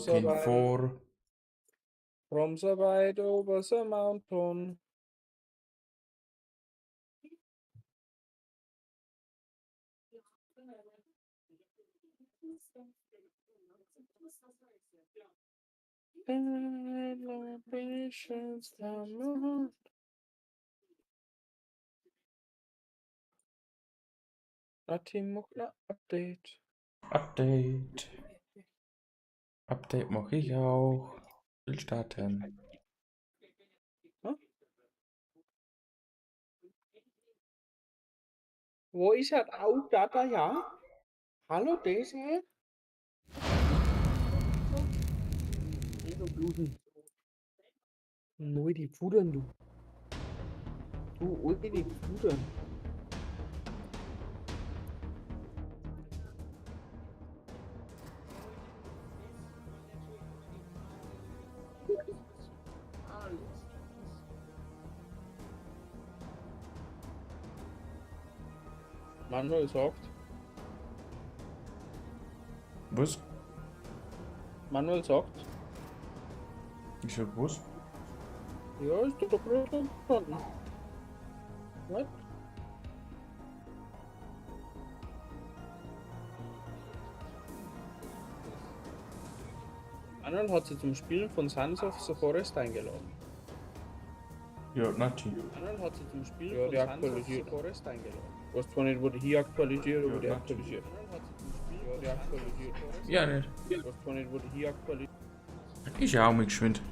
Looking the for. From the white over the mountain. Celebrations come on. Nati macht ein Update. Update. Update mache ich auch. Will starten. Hm? Wo ist halt auch da, ja? Hallo, Daisy? Blusen. Neu die Pudern, du. Du, alte die Pudern. Manuel sagt. Was? Manuel sagt. Ich sag was? Ja, ist doch gerade gestanden. Was? Manuel hat sie zum Spielen von Sons of the Forest eingeladen. Ja, Nati. Manuel hat sie zum Spielen Ja, von die Sons of the aktualisiert. Forest eingeladen. Weiß zwar nicht, wo die hier aktualisiert, aber Ja, die Nati. aktualisiert. Manuel hat sie zum Spielen Ja, von die Sons of the aktualisiert. Forest Ja, nicht. Weiß zwar nicht, wo die hier aktualisiert. Ich auch mal geschwind.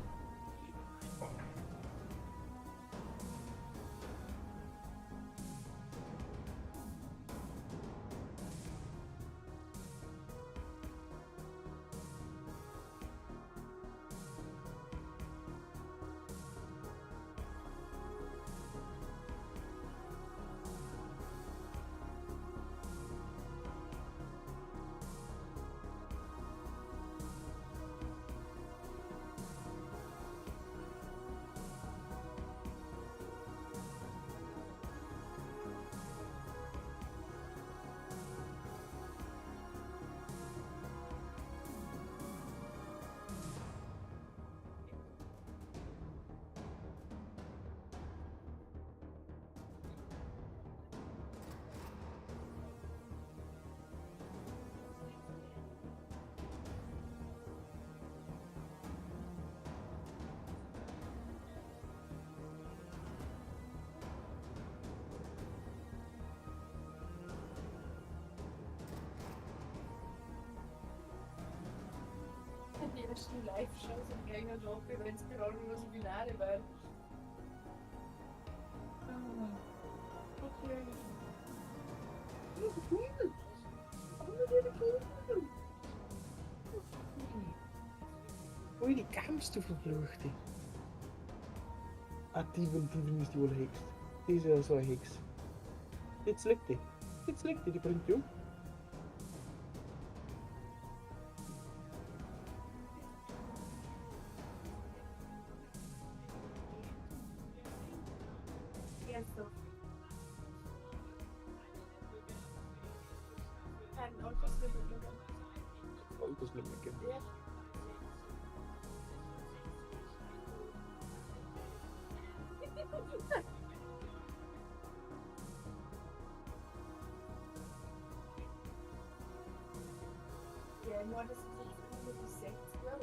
Die ersten Live-Shows im Gänger Job, wenn es gerade über so Binare war. Okay. Ui, die Gams, du Verfluchte. Ah, die, die ist die wohl Hex. Die ist ja so eine Hex. Jetzt liegt die. Jetzt liegt die, die bringt die um. Ernsthaft. Kein Alterslimit, oder? Alterslimit, gell? Ja. Ja, ich meine, das ist jetzt immer nur bis 60 Jahre.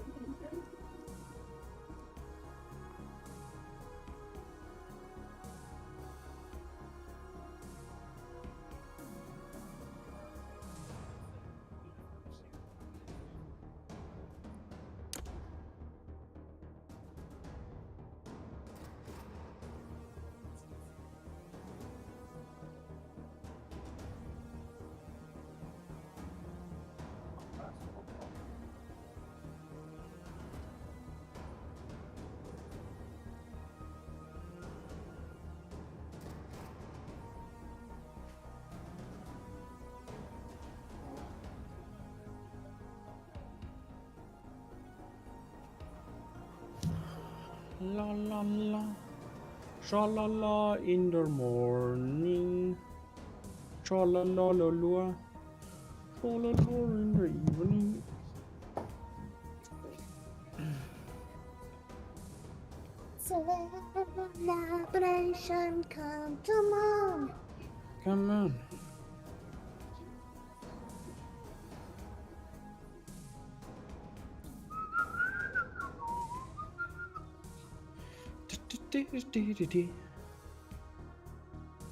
La la la. Sha la la in the morning. Sha la la la la. Sha la la in the evening. Celebration, come on. Come on.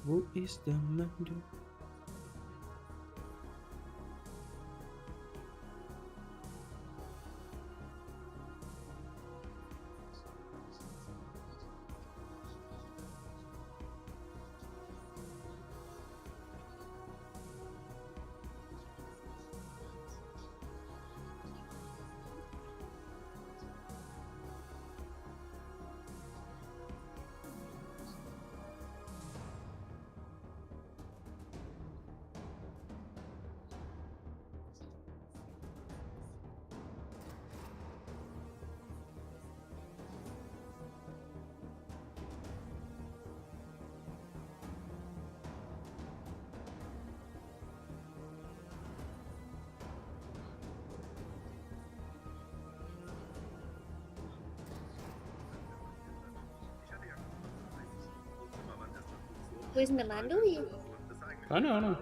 Wo ist der Mann? Wo ist denn der Mandui? Keine Ahnung.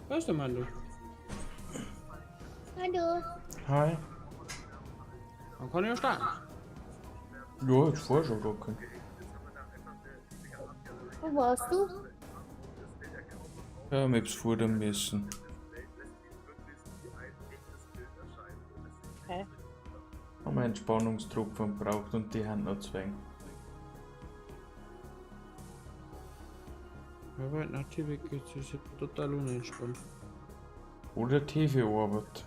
Da ist der Mando. Hallo. Hi. Man kann ja starten. Ja, jetzt vorher schon gar keinen. Wo warst du? Ja, ich hab's fordern müssen. Hä? Haben wir einen Spannungstropfen gebraucht und die haben noch zwei. Ja, weil Nati weg jetzt ist ja total unentspannt. Oder TV-Arbeit.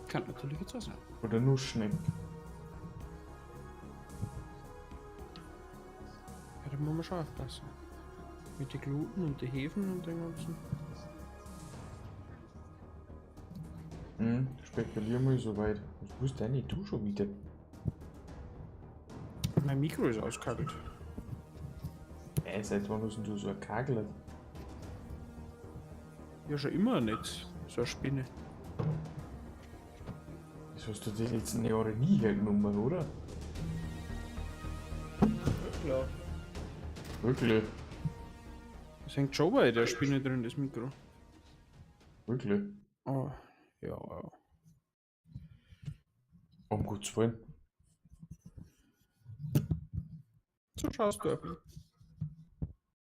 Kann natürlich jetzt auch sein. Oder Nussschneck. Ja, da muss man schon aufpassen. Mit den Gluten und den Hefen und dem ganzen. Hm, spekulier mal so weit. Was willst du eigentlich du schon wieder? Mein Mikro ist auskabelt. Ey, seit wann hast denn du so ein Kagel? Ja, schon immer nicht. So eine Spinne. Das hast du die letzten Jahre nie hergenommen, oder? Klar. Wirklich? Das hängt schon bei der Spinne drin, das Mikro. Wirklich? Oh, ja, ja. Um Gottes Willen. So schaust du auf mich.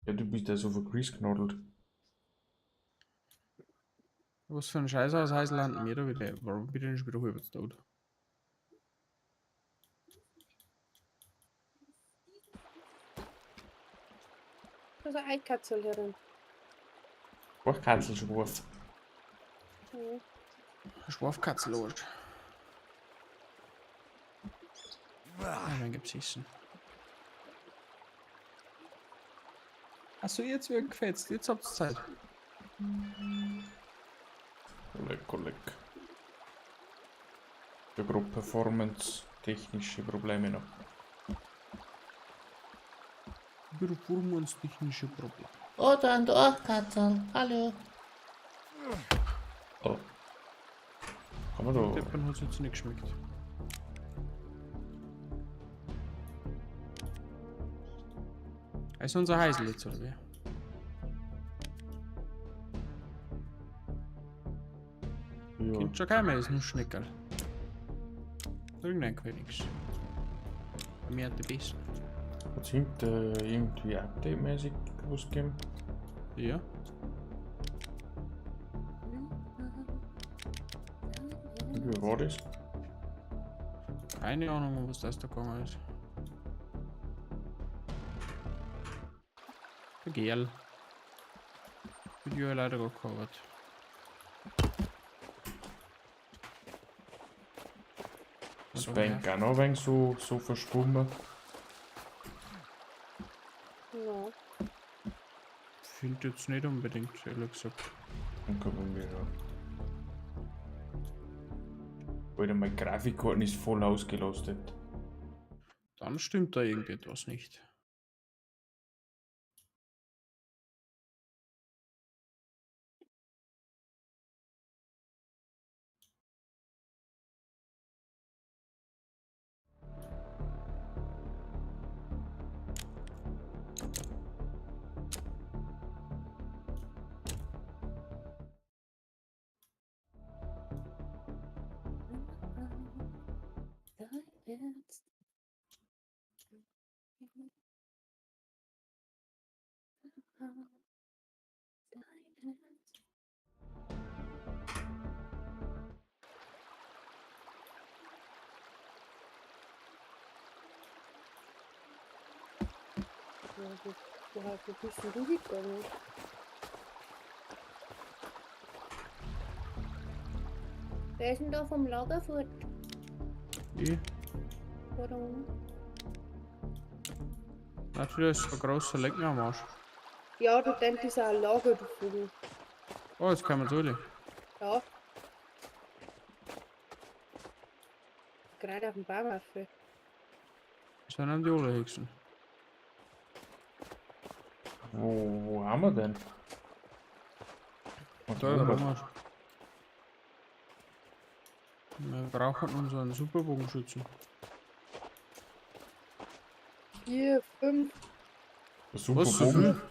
Ja, du bist ja so vergriesknadelt. Was für ein Scheiß aus Heiß landen wir da wieder? Warum bin ich denn schon wieder halb tot? Da ist eine Eikatze herin. Katzelschwarf. Mhm. Schwarfkatzel, Ah, dann gibt's Essen. Achso, jetzt wird gefetzt. Jetzt habt ihr Zeit. Lecker, leck. Ja, grob Performance-technische Probleme noch. Performance-technische Probleme. Oh, da ein Dorfkatzel. Hallo. Oh. Kann man da. Deppern hat jetzt nicht geschmeckt. Also unser Heisel jetzt, oder wie? Ja. Kind schon keiner, ist nur Schneckerl. Irgendein Königs. Bei mir hat die besten. Hat's hinter irgendwie update-mäßig was gegeben? Ja. Wie war das? Keine Ahnung, um was das da gegangen ist. Der Gerl. Mit ja leider gar gecovert. Das Bank auch noch ein wenig so verschwommen. Ja. Finde jetzt nicht unbedingt, ehrlich gesagt. Dann können wir ja. Alter, meine Grafikkarten ist voll ausgelastet. Dann stimmt da irgendetwas nicht. Ja, wo bist denn du gegangen? Wer ist denn da vom Lager fort? Ich? Warum? Natürlich ist ein großer Leck mir am Arsch. Ja, du denkst, ist auch ein Lager, du Vogel. Oh, jetzt kann man natürlich. Ja. Gerade auf dem Baum auf. Das sind die alle Hexen. Wo haben wir denn? Und Da, wo da haben wir's. Wir brauchen unseren Superbogenschützen. 4, 5. Der Was, so viel?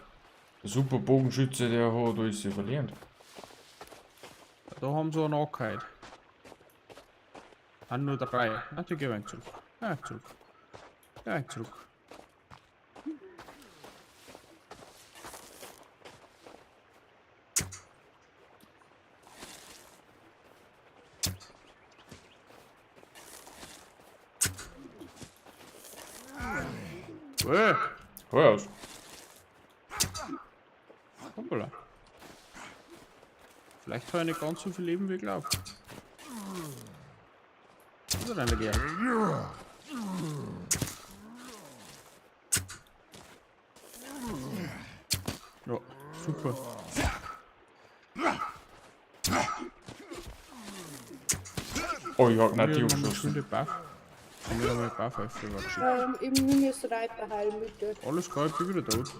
Der Superbogenschütze, der hat alles verlernt. Da haben sie einen angehauen. Haben nur 3. Na, die gehen zurück. Ja, zurück. Ja, zurück. Hey, Hör aus. hoppala. Vielleicht habe ich nicht ganz so viel Leben wie glaubt. Was ist denn der Gerd? Ja, super. Oh, ich hab Haben nicht wir noch eine geschossen. schöne Buff? Haben wir noch mal Buff aufgeschickt. Eben mir Sniper heilen, bitte. Alles klar, ich bin wieder tot.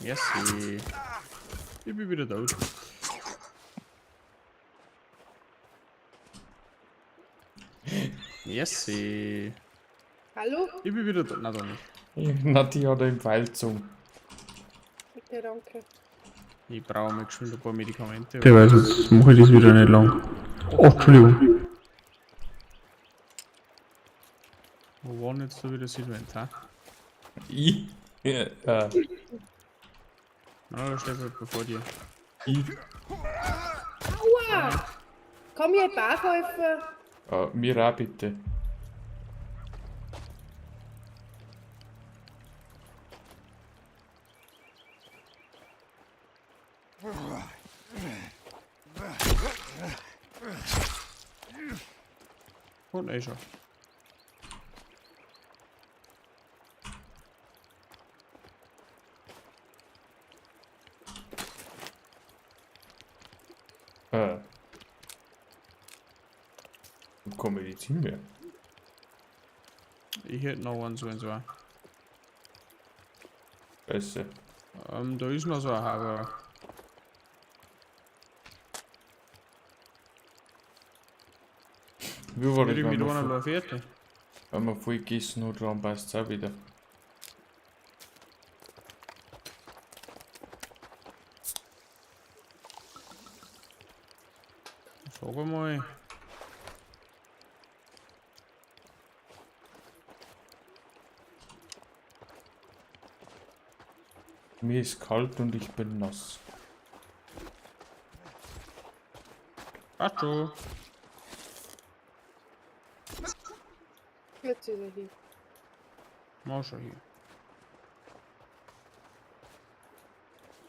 Merci. Ich bin wieder tot. Merci. Hallo? Ich bin wieder tot. Nein, doch nicht. Nati hat einen Pfeil gezogen. Bitte, danke. Ich brauche mal geschwind ein paar Medikamente. Der weiß, jetzt mache ich das wieder nicht lang. Oh, Entschuldigung. Wo war denn jetzt da wieder das Inventar? Ich. Ja, Na, da steht jemand vor dir. ich. Aua! Komm hier, Barkäufer. Mir auch bitte. Und eh schon. Keine Medizin mehr. Ich hätte noch eins, wenn's war. Scheiße. Da ist noch so ein Haber. Wie war das, Würde ich wenn mit man, einer voll, noch fertig? wenn man voll gegessen hat, dann passt es auch wieder. Sag einmal. Mir ist kalt und ich bin nass. Passt schon. Jetzt ist er hier. Mach schon hier.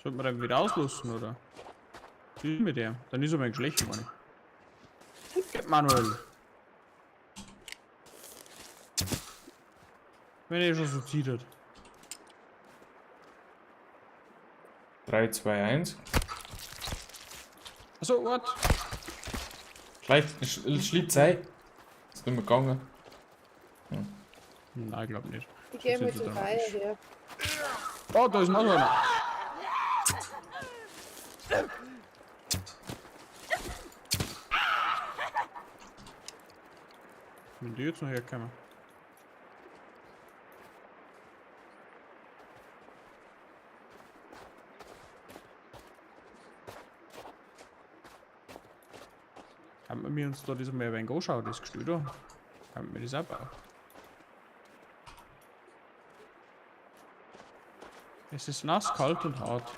Sollte man dann wieder auslassen, oder? Wie ist mit dem? Dann ist er mein Geschlecht geworden. Gib Manuel. Wenn er schon so zittert. 3, 2, 1. Achso, what? Schleicht, sei. Ist nicht mehr gegangen. Nein, ich glaub nicht. Ich gehe mal Das ist zum ja Feuer dramatisch. her. Oh, da ist noch einer. Wenn die jetzt noch herkommen. Kann wir uns da das mal ein wenig anschauen, das Gestühl da? Kann man das auch bauen? Es ist nass, kalt und hart.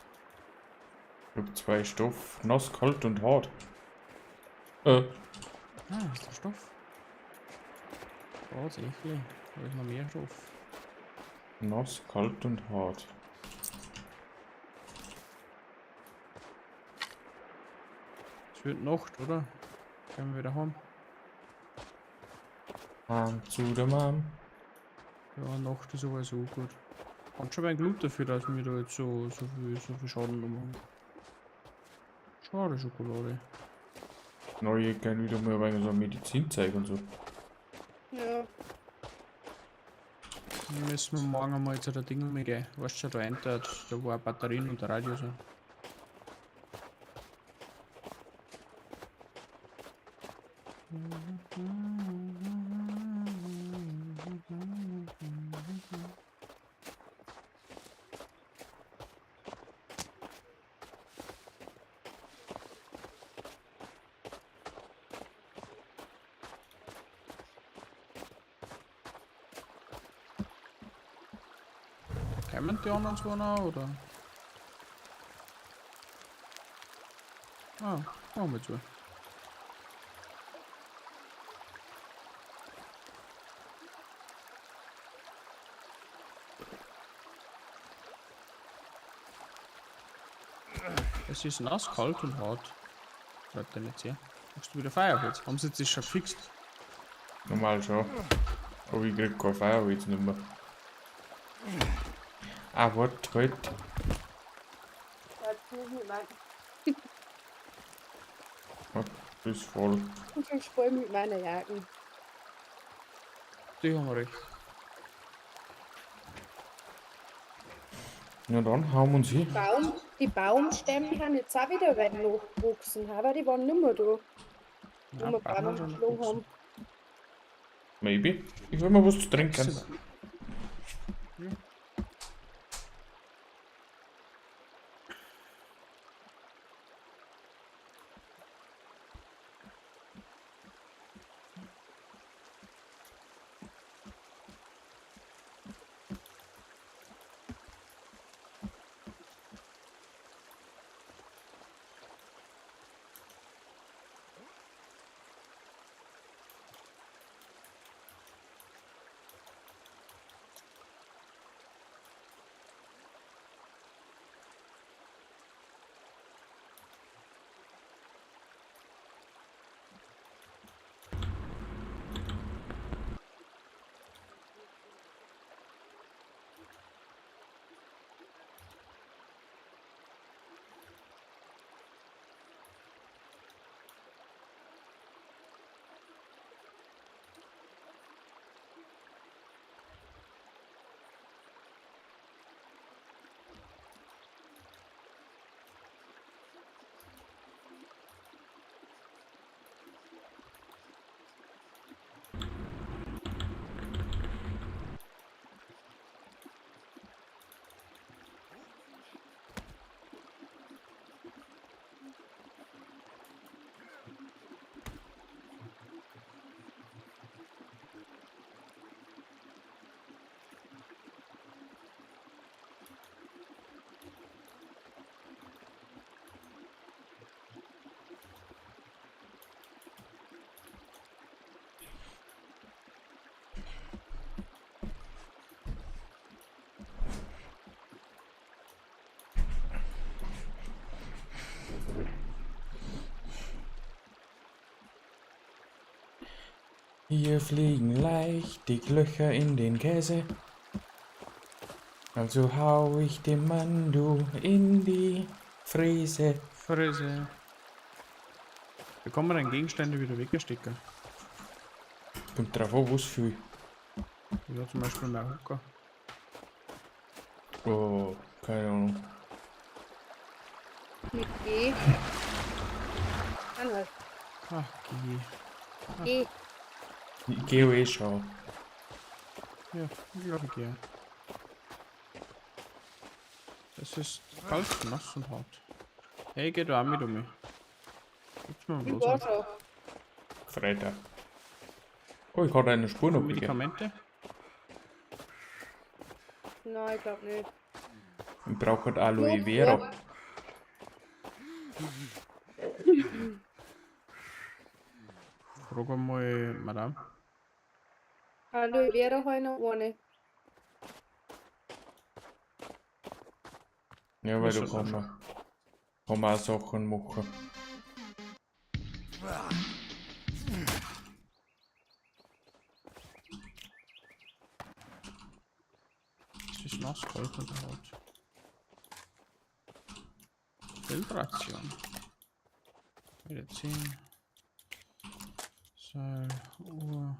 Ich hab zwei Stoff. Nass, kalt und hart. Ah, ist der Stoff. Tatsächlich. Da ist noch mehr Stoff. Nass, kalt und hart. Es wird Nacht, oder? Können wir wieder heim? Arm zu der Mom. Ja, Nacht ist aber so gut. Ganz schön ein Glut dafür, dass wir da jetzt so viel Schaden machen. Schade Schokolade. Neue gerne wieder mal ein wenig so Medizinzeug und so. Ja. Müssen wir morgen einmal zu der Ding mal gehen. Weißt du, da entert, da wo auch Batterien und der Radio sind. Kommen die anderen zwei noch, oder? Ah, machen wir zu. Es ist nass, kalt und hart. Bleibt denn jetzt hier? Machst du wieder Feuerholz? Haben sie jetzt schon gefixt? Normal schon. Aber ich krieg kein Feuerholz nicht mehr. Ah, warte, halt. Das ist voll. Und schon voll mit meiner Jacken. Die haben wir recht. Na dann, hauen wir uns hin. Die Baumstämme haben jetzt auch wieder weit nachgewachsen, aber die waren nicht mehr da. Wo Ja, wir Baum Baum hat schon geschlagen haben. Maybe. Ich will mal was zu trinken. Ja. Hier fliegen leicht die Löcher in den Käse. Also hau ich dem Mandu in die Fräse. Fräse. Bekommen wir dann Gegenstände wieder weggesteckt? Kommt drauf an, was viel. Ja, zum Beispiel mein Hooker. Oh, keine Ahnung. Mit G. Anhalt. Ach, geh. G. Ich gehe eh schauen. Ja, ich glaube, ich gehe. Es ist kalt, nass und hart. Hey, geh da auch mit um mich. Gibt's mir Ich bloß war an. schon. Freitag. Oh, ich habe eine Spur noch gegeben. Medikamente? Nein, ich glaub nicht. Ich brauche halt Aloe Vera. Frag einmal, Madame. Aloe Vera habe ich noch eine. Ja, weil Das da ist schon kann man auch Sachen machen. Es ist nass, kalt und hart. Feldration. Medizin. Seil, Uhr.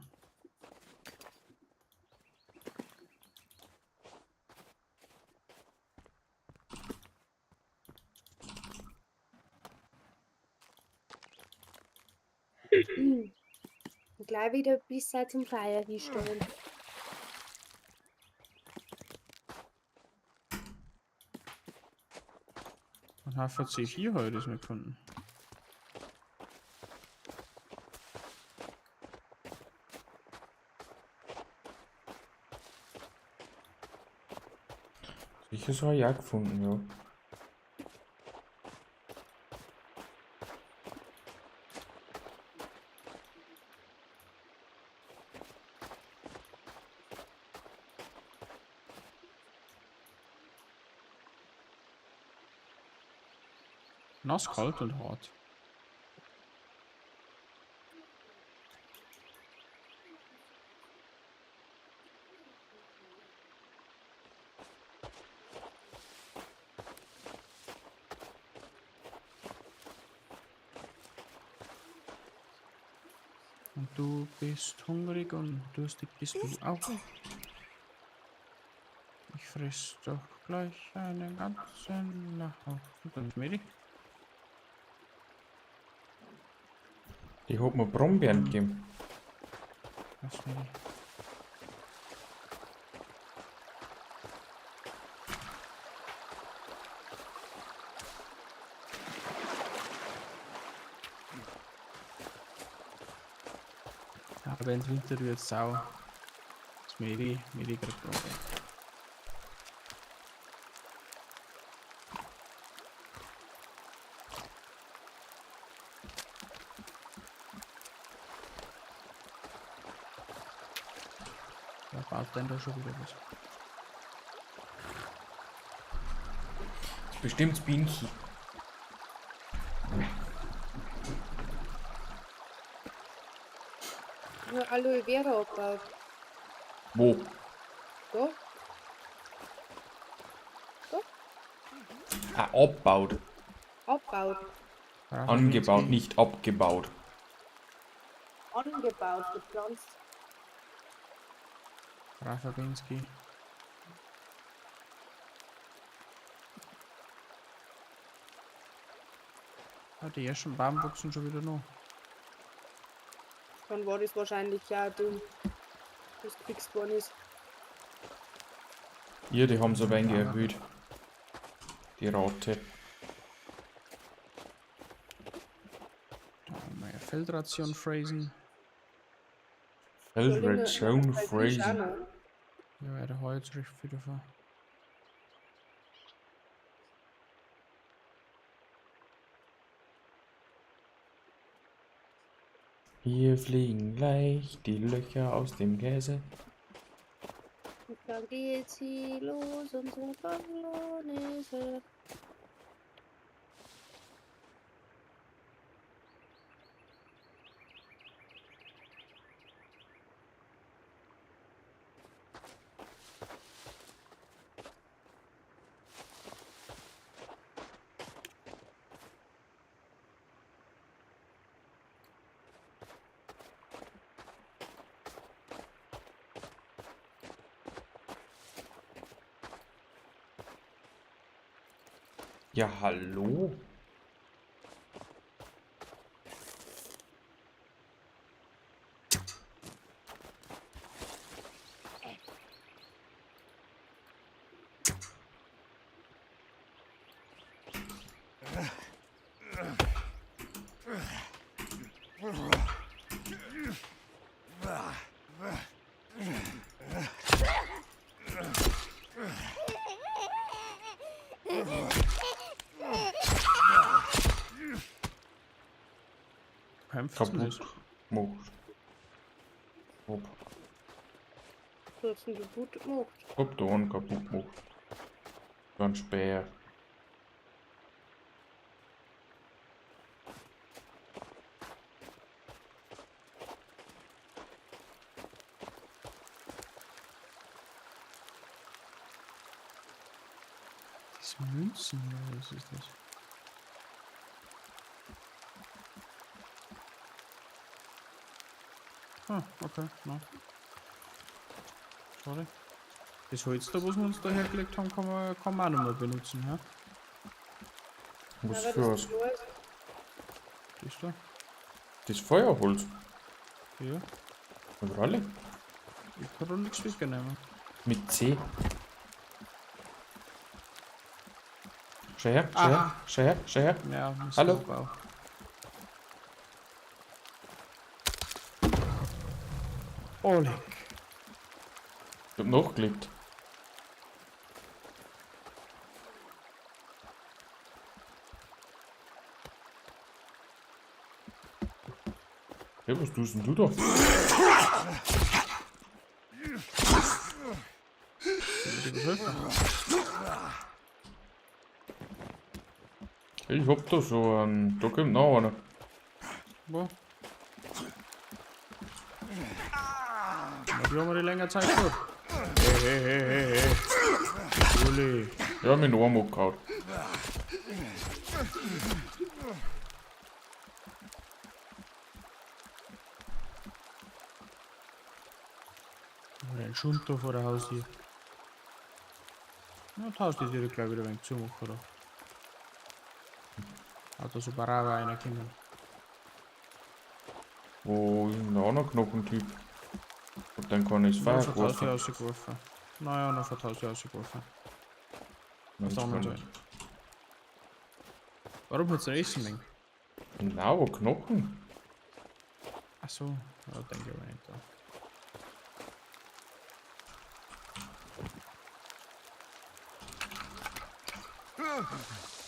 Und gleich wieder bis zum Feier hinstellen. Und HVC 4 heute ist mir gefunden. Sicher so habe ich auch gefunden, ja. Nass, kalt und hart. Und du bist hungrig und durstig bist du auch. Ich fress doch gleich einen ganzen Haufen. Und dann Schmiedi. Die hat mir Brombeeren gegeben. Was Schmiedi? Aber wenn es Winter wird, sau. Das Medi, Medi kriegt Brombeeren. Ja, baut denn da schon wieder was? Das ist bestimmt das Bienchen. Nur Aloe Vera abgebaut. Wo? Da? Ah, abbaut. Abbaut. Angebaut, nicht abgebaut. Angebaut, gepflanzt. Rafa Binski. Ah, die ersten Baum wachsen schon wieder noch. Dann war das wahrscheinlich ja dumm, was gefixt worden ist. Ja, die haben so wenig erhöht. Die Rate. Da haben wir ja Feldration phrasen. Feldration phrasen. Ja, der hat jetzt recht viel davon. Hier fliegen gleich die Löcher aus dem Käse. Und dann geht sie los, unsere Bolognese. Ja, hallo? Kämpft denn Kaputt das? gemacht. Hopp. Du hast ihn kaputt gemacht. Hab da einen kaputt gemacht. Ganz Speer. Das Münzen, oder was ist das? Ah, okay, na. Sorry. Das Holz da, was wir uns da hergelegt haben, kann man auch noch mal benutzen, ja? Was Aber für das was? ist klar ist. Das da? Das Feuerholz. Ja. Und alle? Ich kann doch nichts wegnehmen. Mit C. Schau her, schau her, Aha. schau her, schau her. Ja, Mist, Hallo? Wow. Oh, leck. Ich hab nachgelebt. Ja, was tust denn du da? Soll ich dir was helfen? Ich hab da so einen. Da kommt noch einer. Wo? Na, die haben wir die länger Zeit gehabt. Hey, hey, hey, hey, hey. Uli. Ich hab mich noch einmal abgehauen. Ein Schund da vor der Haustür. Na, die Haustür die gleich wieder ein wenig zumachen, oder? Hat da so Baraba einer kommen. Wo ist denn der andere Knochentyp? Und dann kann ich das Na, Feuer von der Haustür geworfen. rausgeworfen. Naja, noch von der Haustür rausgeworfen. Nein, Auf der anderen das Seite. Warum hat's ein Essen liegen? kann ich. Genau, Knochen. Ach so, ja, denke ich aber nicht. Da.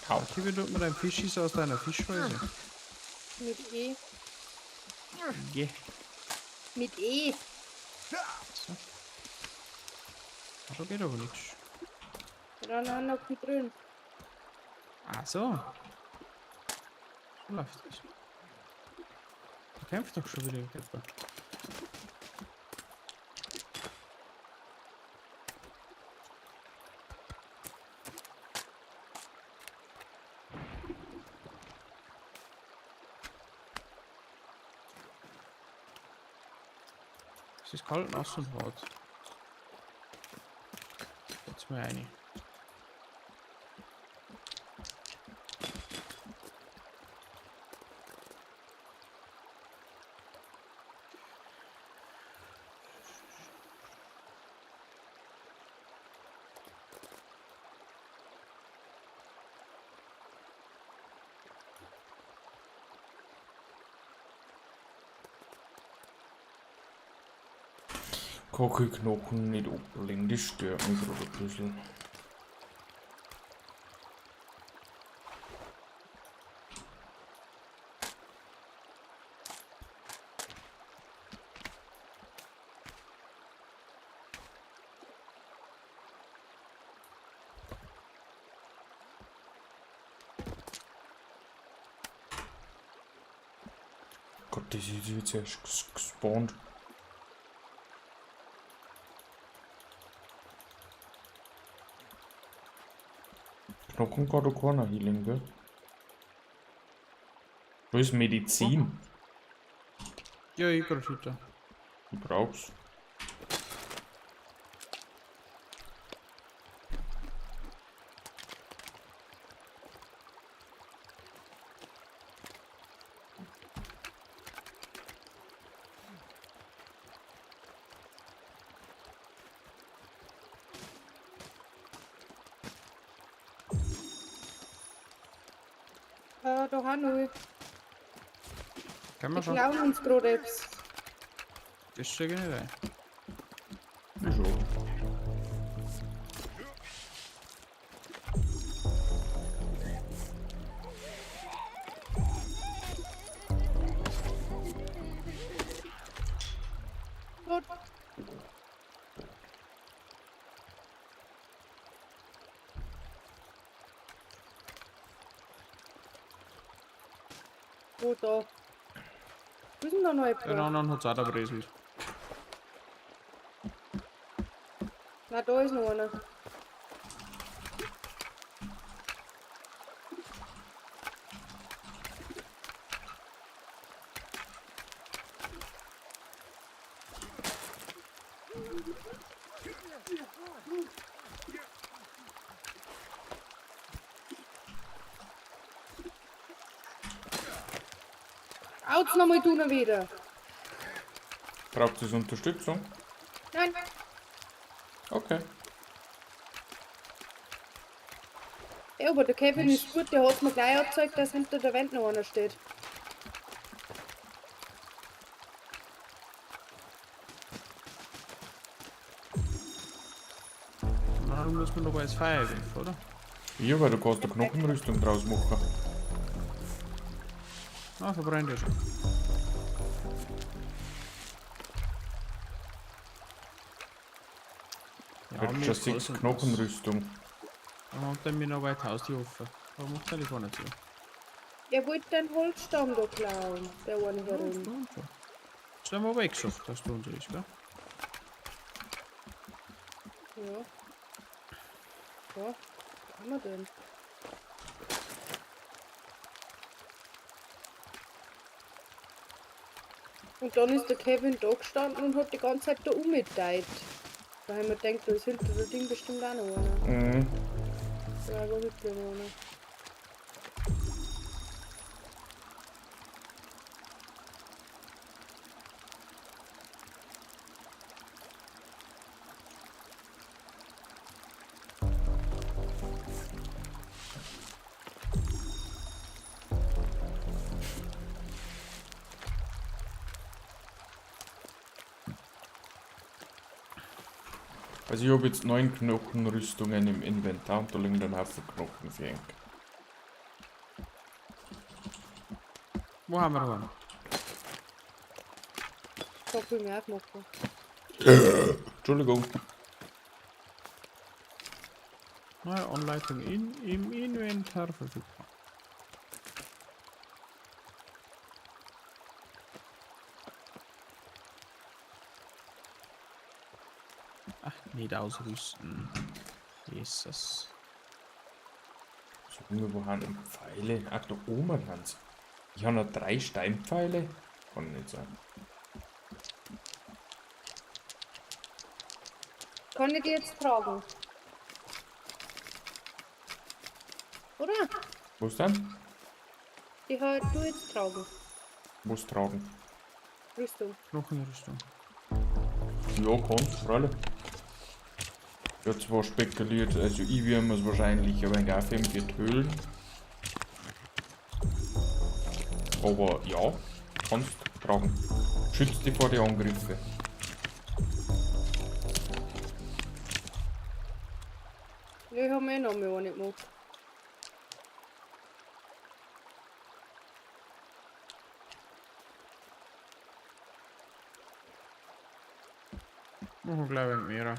Au. Okay, wie tut man einen Fischschießer aus deiner Fischschleuse? Mit E. Geh. Mit E. So. Ach, da geht aber nichts. Dann haben noch drin. Ach so. So läuft das. Da kämpft doch schon wieder irgendjemand. Es ist kalt, nass und hart. Jetzt mal rein. Kockelknochen nicht ablegen, das stört mich gerade ein bisschen. Gott, das ist jetzt erst gespawnt. Knochen kann doch keiner healing, gell? Wo ist Medizin? Ja, ich grad wieder. Du brauchst. Da, da haben wir. Können wir Die schon. klauen uns gerade etwas. Das stehe ich nicht ein. Ja, schon. Tot. Wo da? Wo ist denn da noch Den jemand? anderen hat's auch da breselt. Na, da ist noch einer. Aut's nochmal du noch wieder. Braucht es Unterstützung? Nein, Okay. ja, aber der Kevin ist gut, der hat mir gleich angezeigt, dass hinter der Wand noch einer steht. Warum muss man noch als Feuer werfen, oder? Ja, weil du kannst eine Knochenrüstung draus machen. Ah, verbrennt ja schon. Ja, mir schon ist sechs alles und Knochenrüstung. Warum hat er mir noch weit Haus die offen? Warum macht er die vorne zu? Er wollte den Holzstamm da klauen, der eine herum. Das haben wir aber eh gesagt, dass du unser ist, gell? Ja. Ja, was haben wir denn? Und dann ist der Kevin da gestanden und hat die ganze Zeit da umgedeiht. Da haben wir gedacht, da ist hinter dem Ding bestimmt auch noch einer. Mhm. Ja, war wirklich noch einer. Also ich habe jetzt 9 Knochenrüstungen im Inventar und da liegen dann Haufen Knochen für ihn. Wo haben wir einen? Ich will mir auch machen. Entschuldigung. Neue Anleitung im Inventar verfügbar. Ach, nicht ausrüsten. Jesus. Sag mir, wo haben denn Pfeile? Ach, da oben haben's. Ich habe noch 3 Steinpfeile. Kann nicht sein. Kann ich die jetzt tragen? Oder? Was denn? Die halt du jetzt tragen. Was tragen? Rüstung. Knochenrüstung. Ja, kannst, freilich. Ich hab zwar spekuliert, also ich werde mir's wahrscheinlich ein wenig aufheben für die Höhlen. Aber ja, kannst tragen. Schützt dich vor den Angriffen. Ja, ich hab mir eh noch mal eine gemacht. Machen wir gleich ein wenig mehr.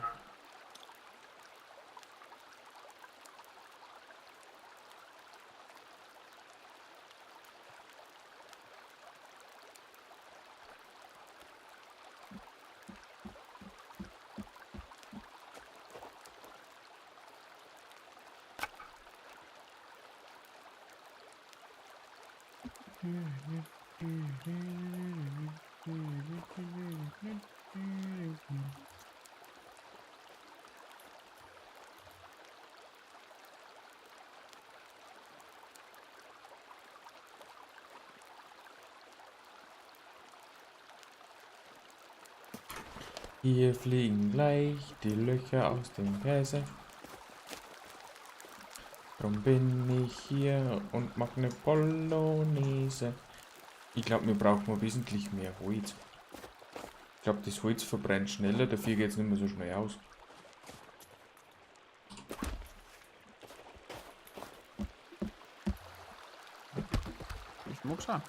Hier fliegen gleich die Löcher aus dem Käse. Drum bin ich hier und mach eine Bolognese. Ich glaube, wir brauchen mal wesentlich mehr Holz. Ich glaube, das Holz verbrennt schneller, dafür geht es nicht mehr so schnell aus. Ich mag's auch.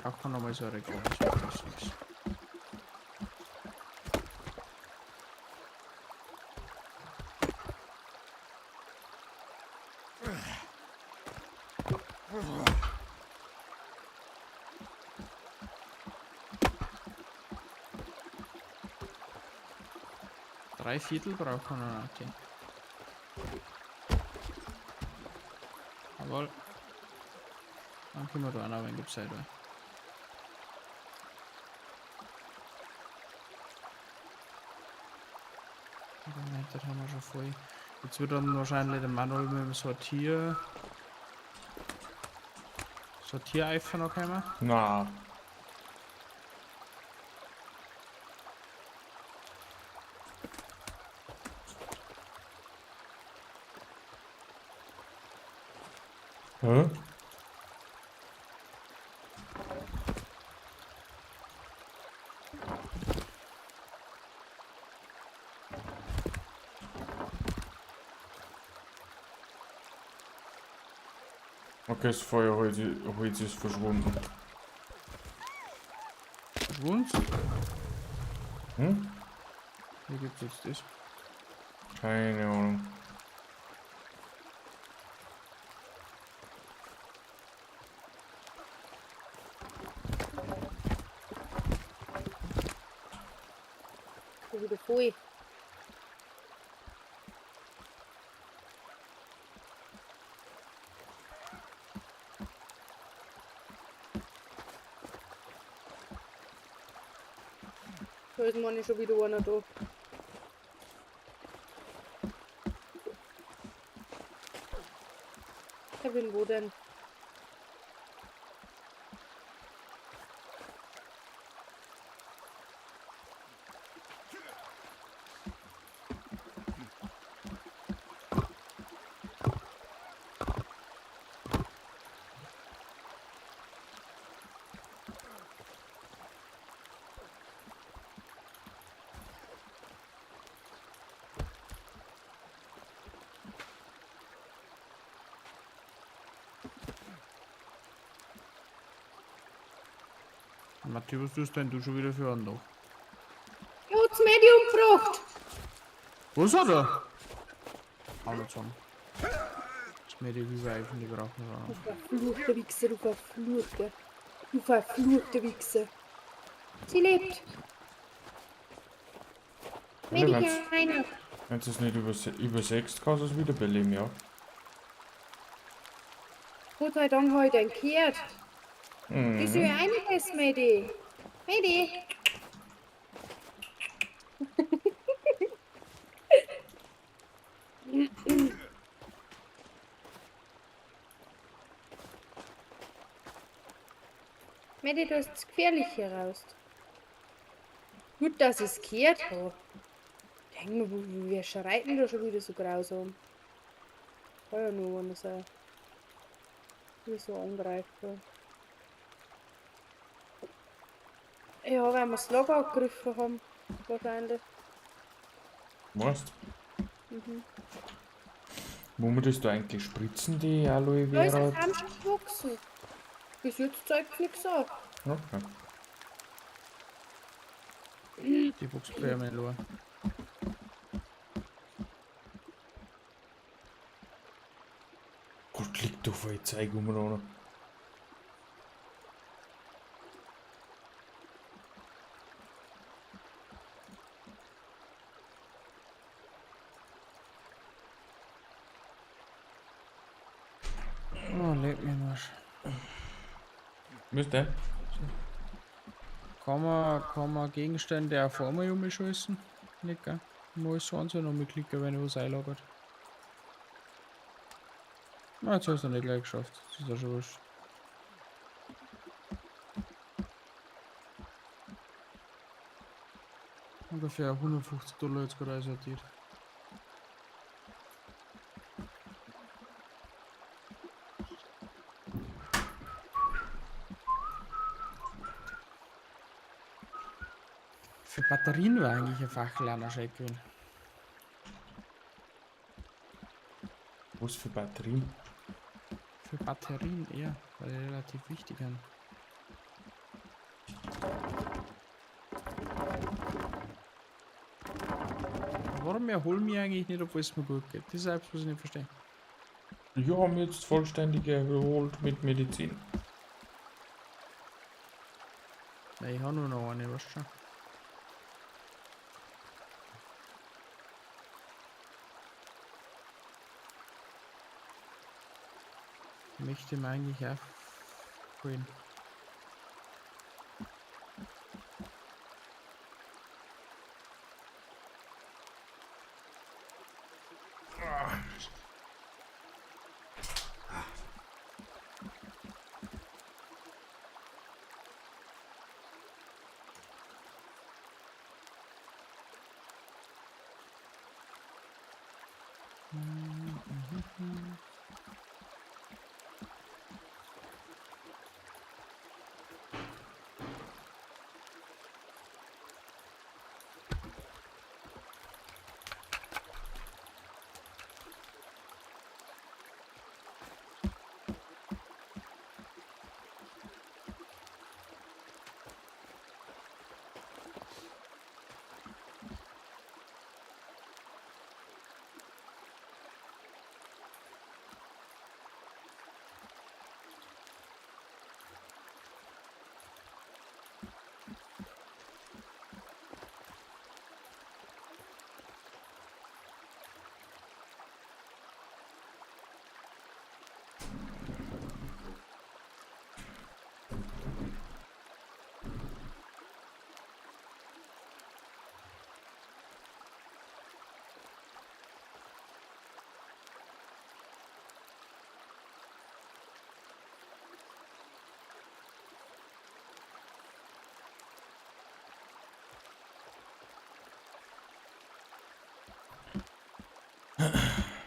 Braucht man nochmal so ein Regal. Das ist nichts. Drei Viertel braucht man noch, okay. Jawohl. Dann können wir da auch noch ein wenig Zeit. Das haben wir schon voll. Jetzt wird dann wahrscheinlich der Manuel mit dem Sortiereifer noch kommen. Na. Hä? Okay, das Feuerholz Holz ist verschwunden. Verschwunden? Hm? Wie gibt's jetzt das? Keine Ahnung. Schon wieder voll. Da ist meine schon wieder einer da. Kevin, wo denn? Matthias, was tust denn du schon wieder für einen noch? Er hat's Medi umgebracht! Was hat er? Amazon. Das Medi reviven, die brauchen wir auch noch. Du verfluchter Wichser, du verfluchter. Du verfluchter Wichser. Sie lebt. Medi, keiner. Wenn du es nicht übersetzt, kannst du es wiederbeleben, ja. Gott sei Dank habe ich den gehört. Mhm. Das ist ja einiges, Medi. Medi. Medi, du hast gefährlich hier raus. Gut, dass ich es gehört habe. Denk mir, wir schreiten da schon wieder so grausam. Kann ja nur einer sein. Wie so angreifbar. Ja, weil wir das Lager angegriffen haben, wahrscheinlich. Weißt? Mhm. Wo man das da eigentlich spritzen, die Aloe Da ist Vera? ein Samen schon gewachsen. Bis jetzt zeigt nichts an. Okay. Die wächst bei mir nur. Gott, liegt doch voll Zeug umeinander. Leck mich am Arsch. Müsste. Kann man Gegenstände auch vor mir umschießen? Nicht, gell? Muss so einzeln umklicken, wenn ich was einlagert. Na, jetzt hast du nicht gleich geschafft. Das ist ja schon wurscht. Ungefähr $150 jetzt gerade sortiert. Für Batterien war eigentlich ein Fackel schön gewesen. Was für Batterien? Für Batterien eher, weil die relativ wichtig sind. Warum erholen wir eigentlich nicht, obwohl es mir gut geht? Das ist etwas, was ich nicht verstehe. Ich habe mich jetzt vollständig erholt mit Medizin. Nein, ich habe nur noch eine, weißt du schon. Möchte man eigentlich auch holen.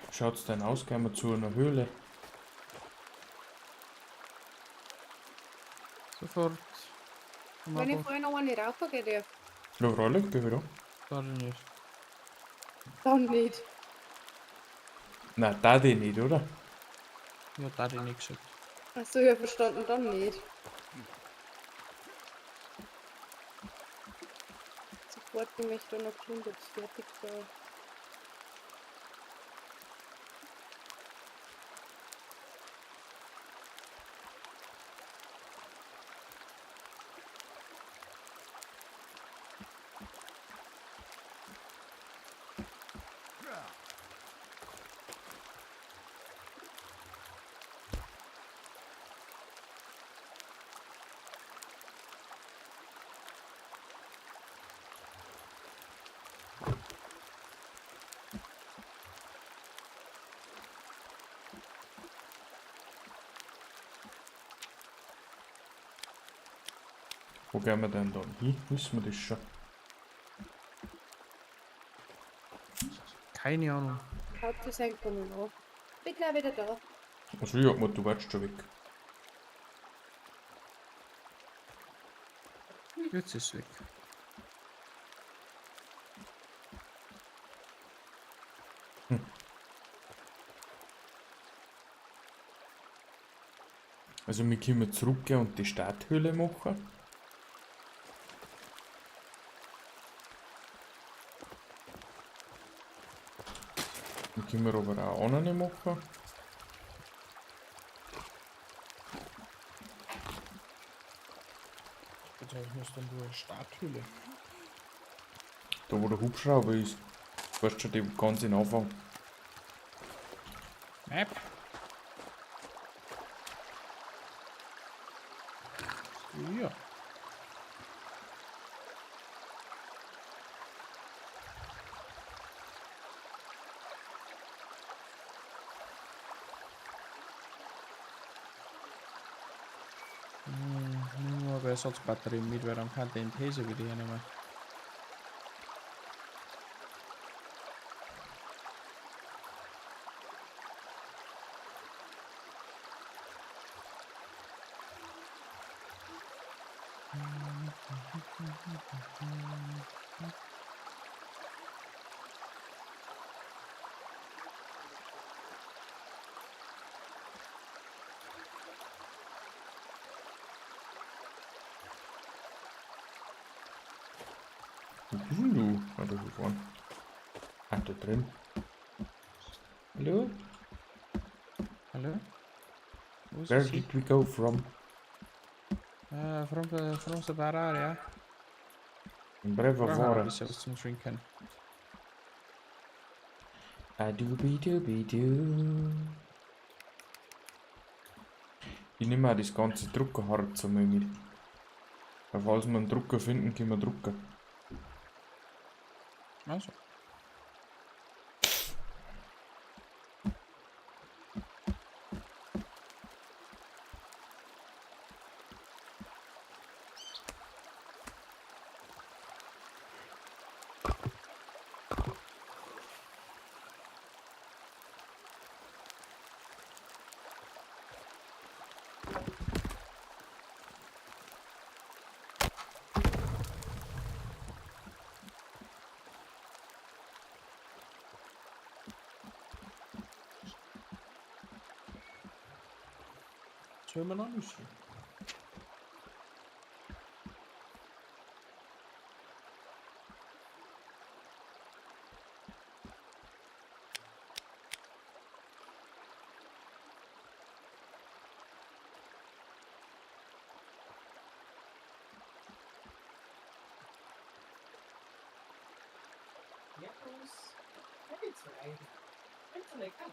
Schaut's denn aus? Gehen wir zu einer Höhle. Sofort. Wenn ich vorher noch eine rauchen gehe, darf. Ja, freilich, geh wieder. Da nicht. Dann nicht. Na, da die nicht, oder? Ja, da die nicht gesagt. Achso, ja, verstanden, dann nicht. Sofort ich möchte noch tun, ob es fertig war. Wo gehen wir denn dann hin? Wissen wir das schon? Keine Ahnung. Hauptsache kommen noch. Bin gleich wieder da. Also ich hab mir, du warst schon weg. Jetzt ist es weg. Hm. Also wir können zurückgehen und die Starthöhle machen. Wir können aber auch andere machen. Bezeichnest denn du als Starthöhle? Da wo der Hubschrauber ist. Weißt schon, die ganz in Anfang. Map. Ja. Nimm mal Ersatzbatterie mit, weil dann kann den Taser wieder hernehmen. Wo bist denn du? Ah, da vorne. Ah, da drin. Hallo? Hallo? Wo ist Where sie? did we go from? From the bar area. In Breva Brauchen wir ein Vora. bisschen was zum Trinken. A dubi dubi du. Ich nehme auch das ganze Druckerharz einmal mit. Weil falls wir einen Drucker finden, können wir drucken. Also. Sollen wir noch Nüsse? Servus. Da geht's rein. Ganz lecker.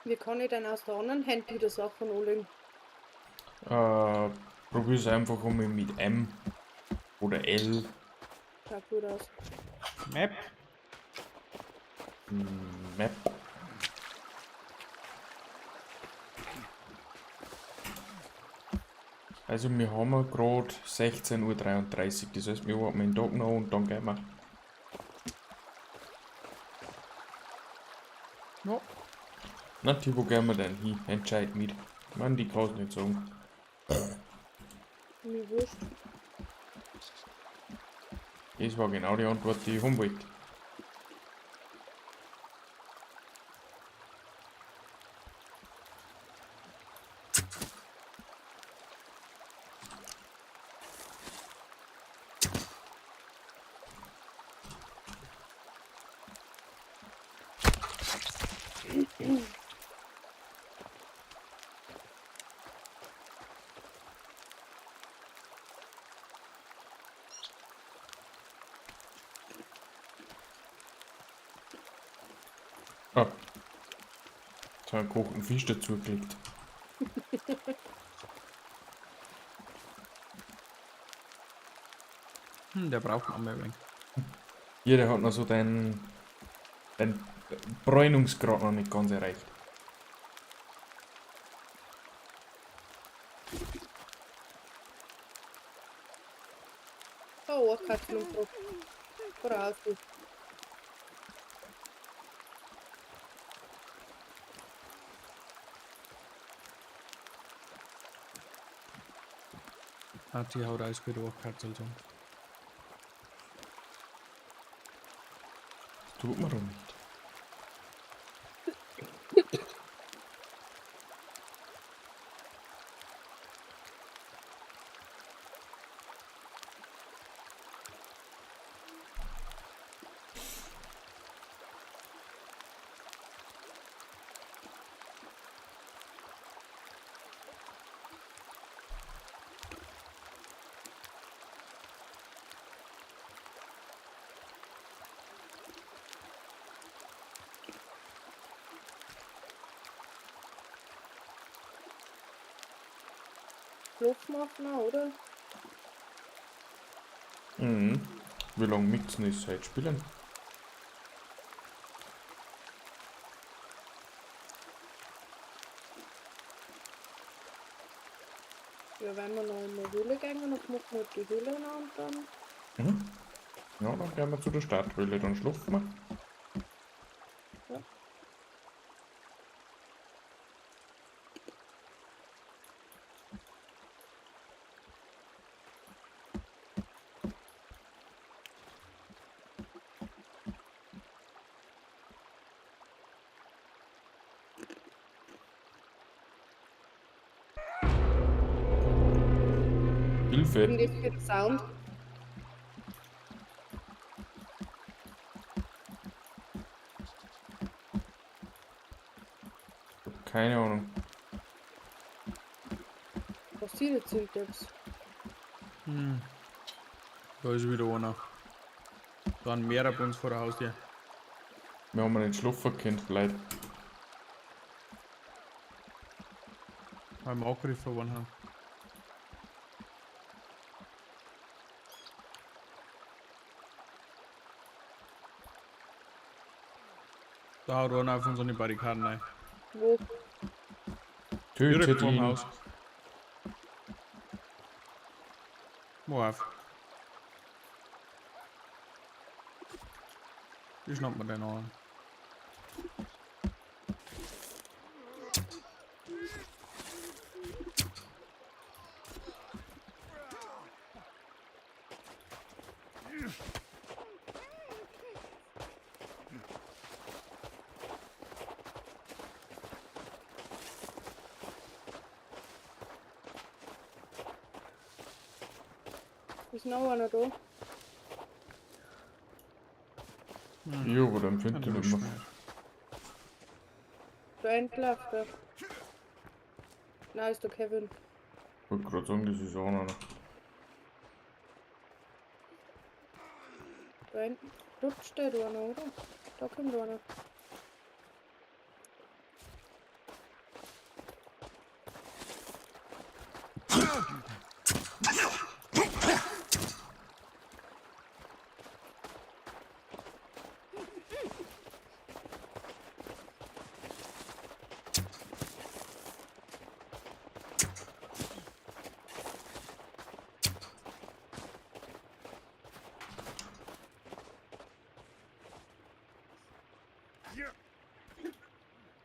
Wie kann ich denn aus der anderen Hand wieder Sachen anlegen? Probier's einfach einmal mit M oder L. Schaut gut aus. Map. Map. Also wir haben ja gerade 16:33 Uhr, das heißt wir warten den Tag noch und dann gehen wir. Ja. Na, wo gehen wir denn hin? Entscheid mit. Ich meine, die kann's nicht sagen. Mir wurscht. Das war genau die Antwort, die ich haben wollte. Ah. Jetzt haben wir einen gekochten Fisch dazu gelegt. Der braucht noch mehr wenig. Jeder hat noch so den Bräunungsgrad noch nicht ganz erreicht. Oh, Katze und Brot. Voraus. Hat die haut alles gut Katze so. Das tut man doch nicht. Schlafen machen, oder? Mhm. Wie lange mixen ist heute spielen? Ja, wenn wir noch in die Höhle gehen, dann machen wir die Höhle noch und dann. Mhm. Ja, dann gehen wir zu der Starthöhle, dann schlafen wir. Ja. Hilfe! Und das für Sound. Keine Ahnung. Was sie jetzt sind jetzt? Hm. Da ist wieder einer. Da waren mehrere bei uns vor der Haustür. Wir haben nicht schlafen können, Leute. Weil wir angegriffen worden haben. Da haut einer auf unsere Barrikaden rein. Wo? Tötet Direkt vorm ihn. Haus. Wo auf? Ich schnapp mir den an. Ist noch einer da? Ja, aber dann findet Dann ihr nicht mehr. Da entläuft er. Nein, ist der Kevin. Ich wollte gerade sagen, das ist auch einer. Da hinten. Dort steht einer, oder? Da kommt einer.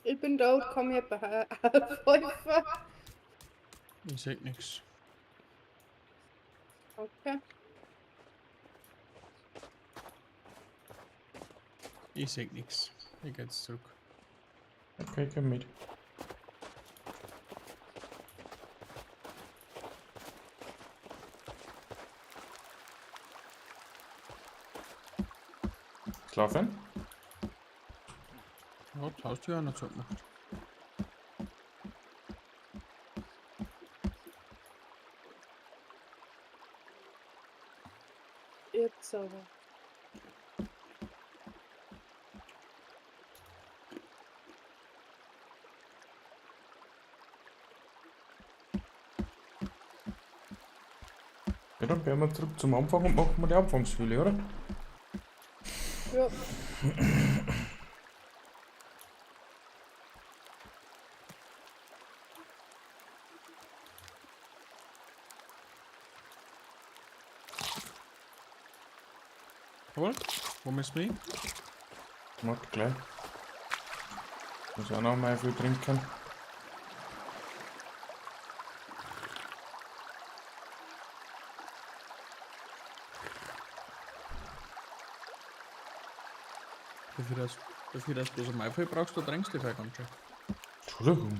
Ich bin tot, komm hier bei Häufer. Ich seh nix. Okay. Ich seh nix. Ich geh jetzt zurück. Okay, komm mit. Schlafen? Ja, die Haustür hat noch zugemacht. Jetzt aber. Ja, dann gehen wir zurück zum Anfang und machen wir die Anfangshöhle, oder? Ja. Jawohl. Wo müssen wir hin? Macht gleich. Muss auch noch mal viel trinken. Dafür, dass du bloß einmal viel brauchst, du trinkst du vielleicht ganz schön. Entschuldigung.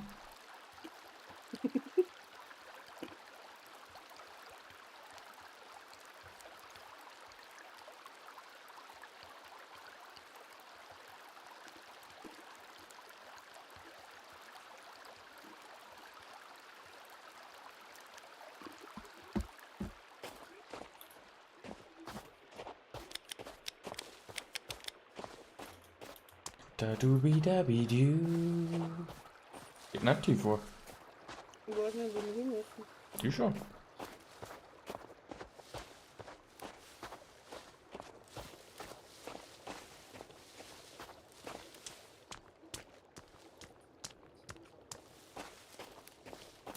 Da du bi da bi du. Geht nicht tief vor. Ich weiß nicht, wo wir hin müssen. Die schon.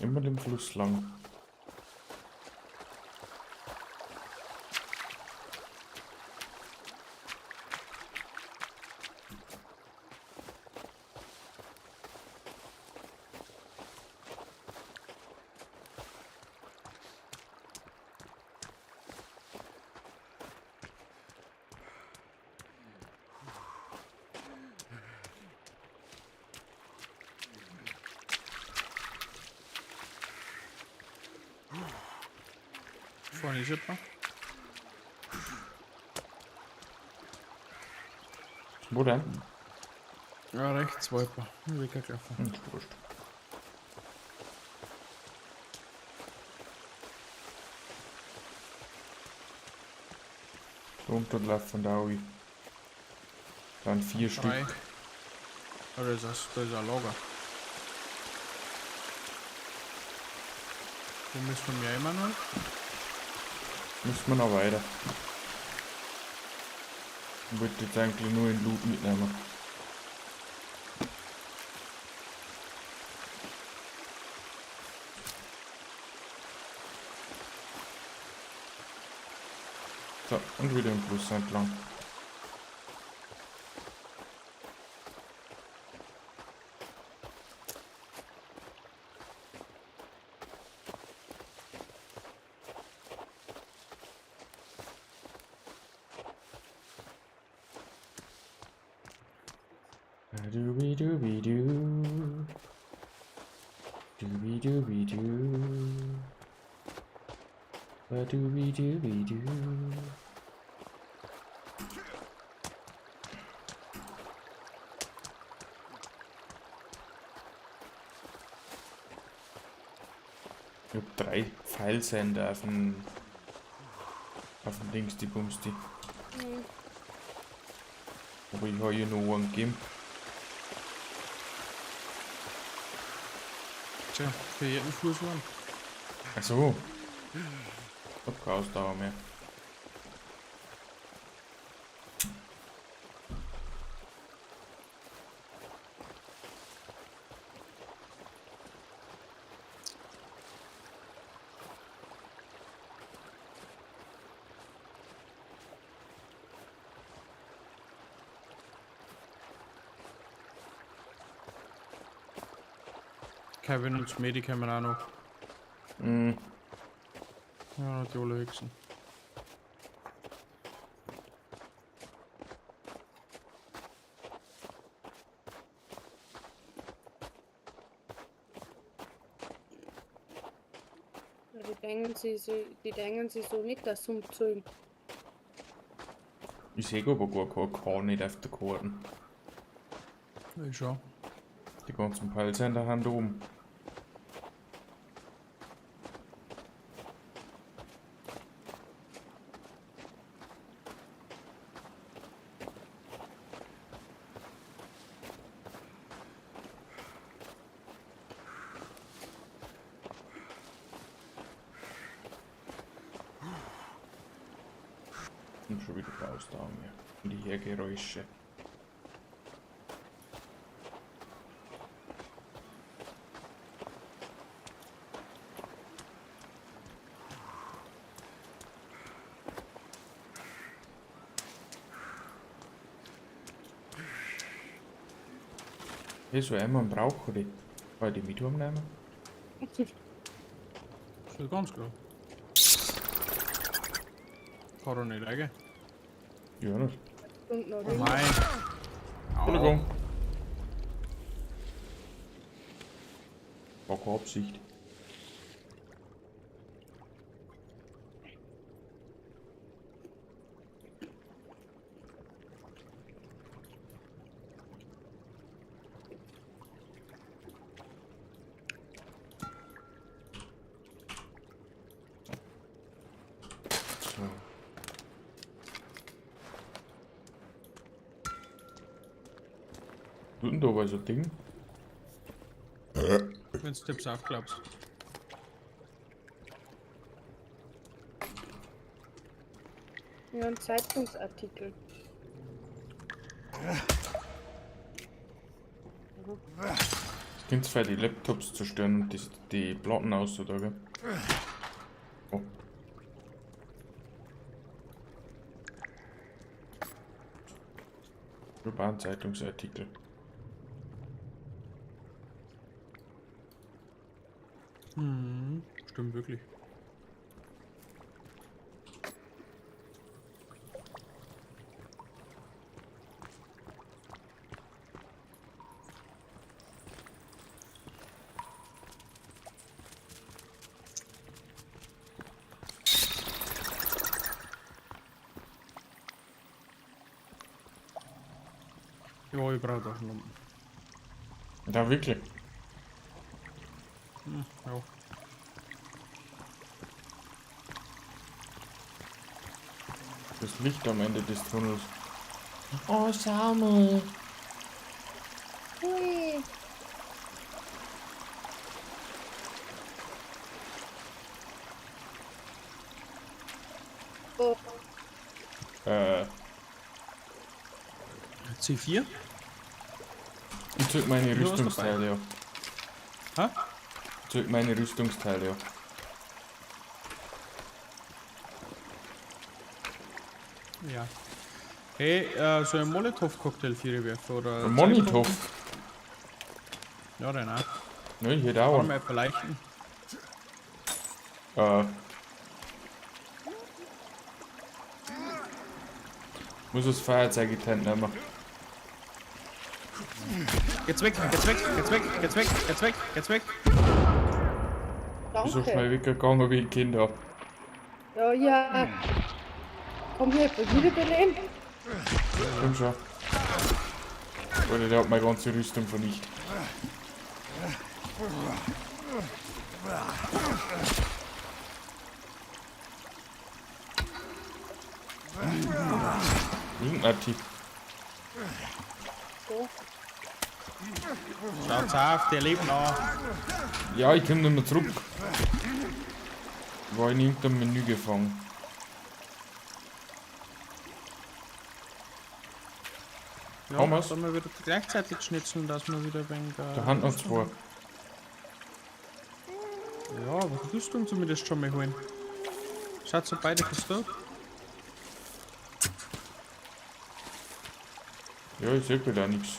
Immer dem Fluss lang. Vorne ist jemand. Wo denn? Ja, rechts war jemand. Weggelaufen. Ist wurscht. Runterlaufen da auch. Dann 4 Drei. Stück. Ah, das ist ein Lager. Wo müssen wir immer noch? Müssen wir noch weiter. Ich wollte jetzt eigentlich nur den Loot mitnehmen. So, und wieder im Fluss entlang. Dubi-dubi-du. Dubi-dubi-du. Dubi-dubi-du. Ich hab 3 Pfeilsender auf dem Dings, die Bumsti. Mhm. Aber ich hab hier noch einen gegeben. Tja, für jeden Fuß waren. Ach so. Ich hab keine Ausdauer mehr. Kevin und Smedi kommen auch noch. Mhm. Ja, die alle Hexen. Ja, die denken sich so, die denken sich so nicht, dass sie umziehen. Ich sehe aber gar kein K nicht auf der Karte. Ich schau. Die ganzen Peilsender haben da oben. Und schon wieder Ausdauer mehr. Und die Hergeräusche. Hier so einmal brauche ich. Kann ich die mit heimnehmen? Das ist ganz klar. Kann doch nicht liegen. Ja, nicht. Und noch Oh nein. Entschuldigung. War keine Absicht. So. Tut denn da aber so ein Ding? Wenn's Tipps aufklappst. Ja, ein Zeitungsartikel. Das könnt ihr die Laptops zerstören und die Platten aus, oder? Gell? Oh. Ich hab auch einen Zeitungsartikel. Hm, stimmt wirklich. Ja, ich brauche doch einen Lumpen. Ja, wirklich. Hm, ja. Das Licht am Ende des Tunnels. Oh, schau mal. Hui. Oh, Äh, C4? ich zeig meine Du hast Rüstungsteile ja. Ha? Ich zeig meine Rüstungsteile ja. Ja. Hey, soll ich einen Molotow-Cocktail für werfen? Oder Ein Molotov. Ja, den auch. Ne, ich hätte auch Kann einen. man verleichten. Muss das Feuerzeug in die Hand nehmen. Geht's weg, geht's weg, geht's weg, geht's weg, geht's weg, geht's weg. Bin so danke. schnell weggegangen wie ein Kind. Ja. Ja, ja. Komm hier, wiederbeleben. Komm schon. Alter, der hat meine ganze Rüstung vernichtet. Wo ist denn der Typ? So. Schaut's auf, der lebt noch. Ja, ich komm nicht mehr zurück. War in irgendeinem Menü gefangen. Ja, Haben wir's? sollen wir wieder gleichzeitig schnitzeln, dass wir wieder ein wenig. Da haben noch zwei. Ja, aber Rüstung zumindest schon mal holen. Schaut so beide gestört. Ja, ich seh wieder nichts.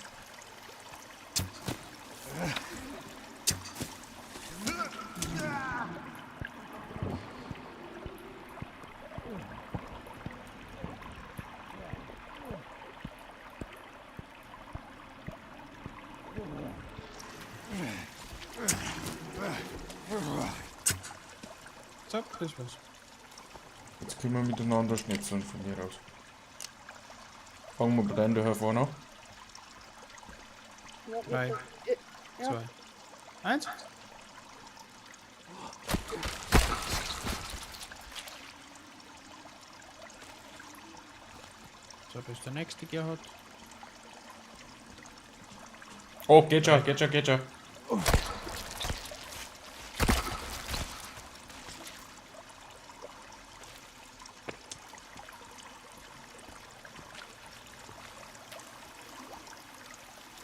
So, das war's. Jetzt können wir miteinander schnetzeln von hier aus. Fangen wir bei deinem da vorne an. Ja, Drei. Ja. 2, 1. So, bis der nächste Gerhard. Oh, geht schon, geht schon, geht schon.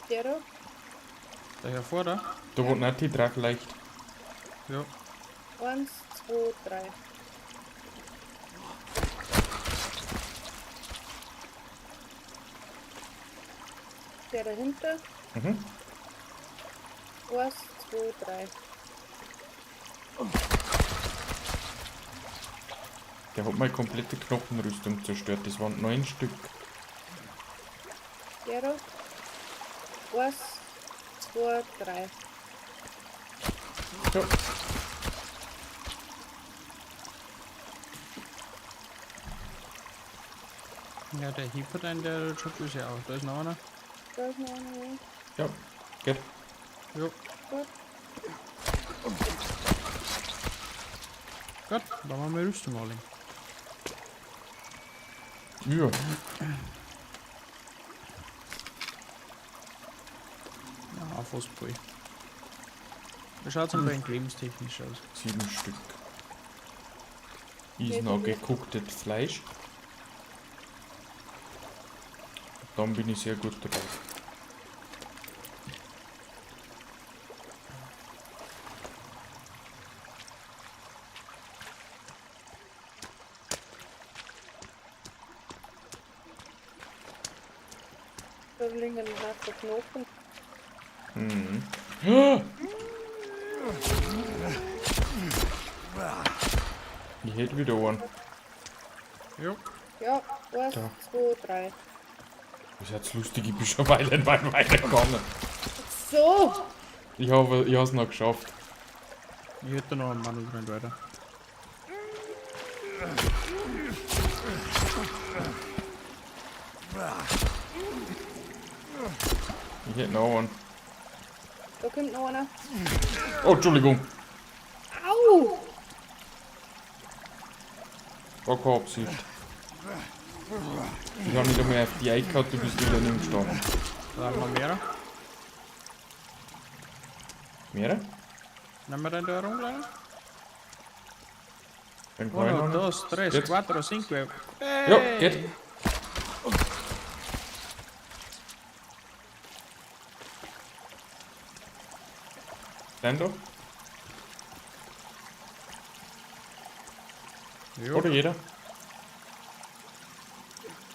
Der da. Der hervor da. Da wo Nati drauf leicht. Ja. 1, 2, 3. Der dahinter. Mhm. 1, 2, 3. Der hat meine komplette Knochenrüstung zerstört. Das waren 9 Stück. Der da. 1, 2, 3. Ja. Ja, der hebt einen, der schaut böse aus. Da ist noch einer. Da ist noch einer. Ja. Ja, geht. Jo. Gut. Gut, dann machen wir Rüstung anlegen. Ja. Ja, fast voll. Wie schaut's denn bei Ihnen lebenstechnisch aus? 7 Stück. Ist noch gekochtes Fleisch. Dann bin ich sehr gut dabei. Da liegen ein paar Knochen. Mhm. Ich hätte wieder einen. Jo. Ja, eins, Da. zwei, drei. Das ist jetzt lustig, ich bin schon weit weitergegangen. So! Ich habe ich es noch geschafft. Ich hätte noch einen Manuel rennt weiter. Ich hätte noch einen. Da kommt noch einer. Oh, Entschuldigung. Au! War keine Absicht. Ich habe nicht einmal auf die eingehauen, du bist wieder nicht gestanden. Da haben wir mehrere. Mehrere? Nehmen wir den da rum, kleiner? Dann kann ich Uno, noch nicht. dos, tres, Jetzt. cuatro, cinco. Ja, geht. Dein da? Jo. Oder jeder?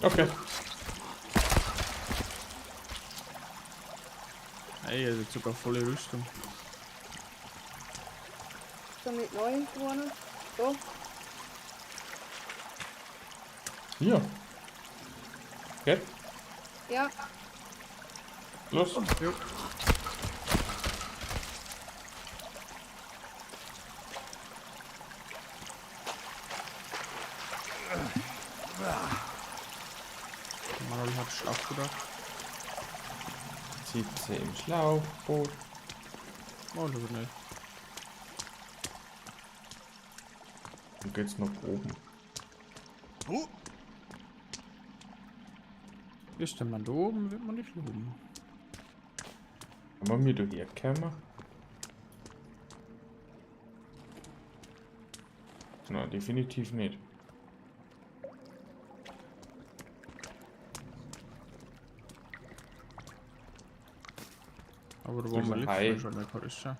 Okay. Ey, er hat sogar volle Rüstung. Schon mit neun gewonnen. So. Hier. Geht? Ja. Los. Jo. Manuel hat Schlauch gedacht. Sitze im Schlauchboot. Oh, das wird nicht. Und geht's nach oben. Ist der Mann da oben, wird man nicht loben. Haben wir mir da hergekommen? Nein, definitiv nicht. Aber da waren ist wir ein letztes Hai. Mal schon mal, kann das sein?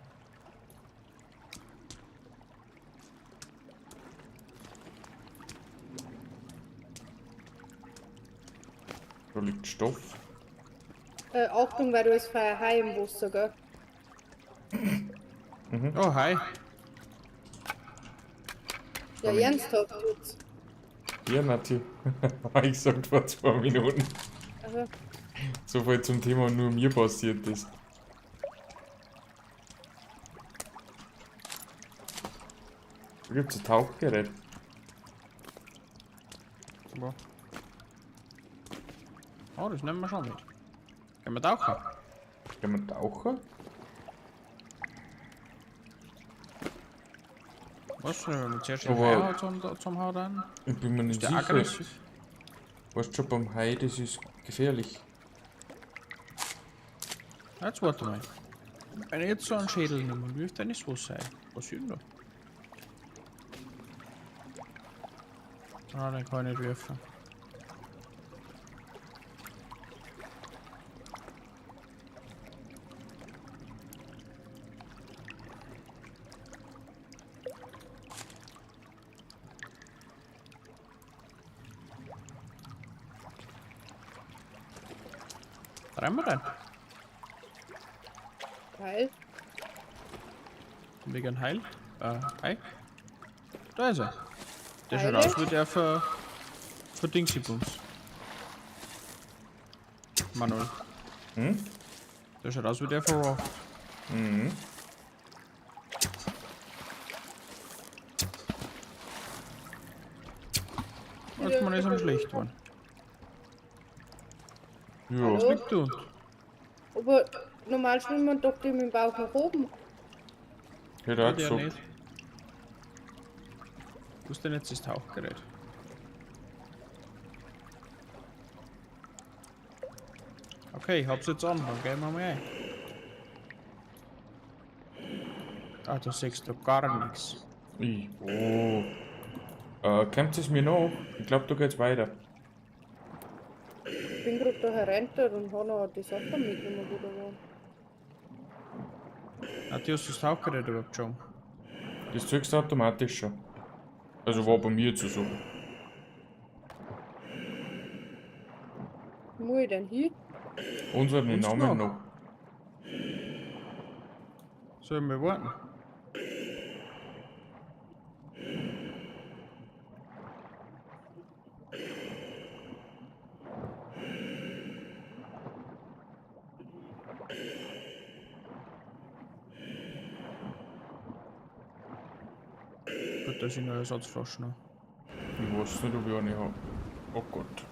Da liegt Stoff. Achtung, weil du ist ein Hai im Wasser, gell? Oh, hi. Ja, ernsthaft jetzt. Ja, natürlich. Hab ich gesagt vor 2 Minuten. Also, So viel zum Thema nur mir passiert ist. Da gibt's ein Tauchgerät. Wo? Oh, das nehmen wir schon mit. Können wir tauchen? Kann man tauchen? Was? Wenn wir zuerst den Aber- Hai zum Haut rein? Ich bin mir nicht Ist der sicher. aggressiv? Weißt schon, beim Hai, das ist gefährlich. Jetzt warte mal. Wenn ich jetzt so einen Schädel nehme und wirft eine Soße ein, was ist denn da? Ah, den kann ich nicht werfen. Rein wir rein. geil. Wegen Heil. Hi. Da ist er. Der schaut Heile? aus wie der für Dingsybums. Manuel. Hm? Der schaut aus wie der für Raw. Mhm. Jetzt man ist am schlecht geworden. Ja. Hallo? Liegt unten. Aber normal schwimmt man doch die mit dem Bauch nach oben. Hätte auch Der gesagt. nicht. Wo ist denn jetzt das Tauchgerät? Okay, ich hab's jetzt an, dann gehen wir mal ein. Ah, da siehst du gar nichts. Ich, oh. Kommt es mir noch? Ich glaube, da geht's weiter. Ich bin gerade da herunter und habe noch die Sachen mitgenommen, die da waren. Ah, du hast das Tauchgerät überhaupt schon. Das zeigst du automatisch schon. Also war bei mir zu so. Wo muss ich denn hin? Unseren Uns Namen noch. noch. Sollen wir warten? Gut, dass ich noch Ersatzflaschen habe. Ich weiß nicht, ob ich eine habe. Oh Gott.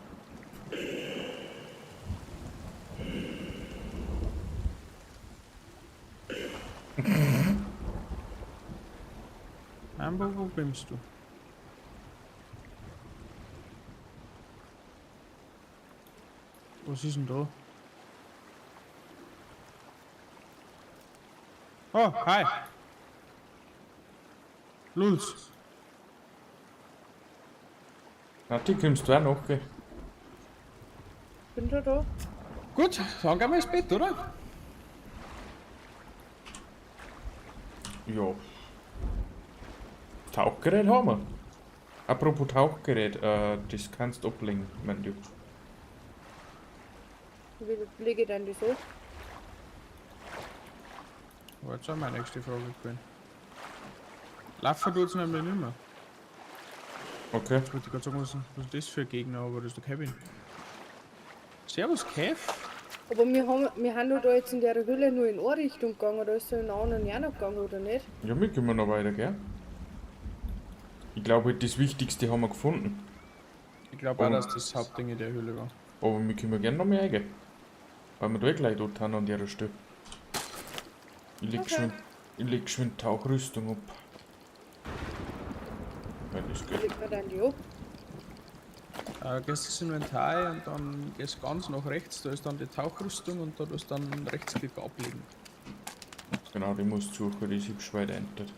Ambo, wo bist du? Was ist denn da? Oh, hi! Lulz! Nati, kommst du auch noch, gell? Bin schon da. Gut, dann gehen wir ins Bett, oder? Ja. Tauchgerät haben wir. Apropos Tauchgerät, das kannst du ablegen, mein du. Wie lege ich denn das ab? War jetzt auch meine nächste Frage gewesen. Laufen tut's nämlich nicht mehr. Okay. Ich wollte gerade sagen, was ist das für ein Gegner, aber das ist der Kevin. Servus, Kev. Aber wir haben doch da jetzt in der Höhle nur in eine Richtung gegangen, da ist ja in eine anderen auch noch gegangen, oder nicht? Ja, wir können noch weiter, gell? Ich glaube, das Wichtigste haben wir gefunden. Ich glaube auch, Oh. dass das Hauptding in der Höhle war. Aber wir können gerne noch mehr eingehen. Weil wir da eh gleich dort haben an der Stelle. Ich leg Okay. geschwind, ich leg geschwind Tauchrüstung ab. Wenn das Wie geht. legt man denn die ab? Gehst ins Inventar und dann gehst ganz nach rechts, da ist dann die Tauchrüstung und da tust du dann Rechtsklick ablegen. Genau, die musst du suchen, die ist hübsch weit entert.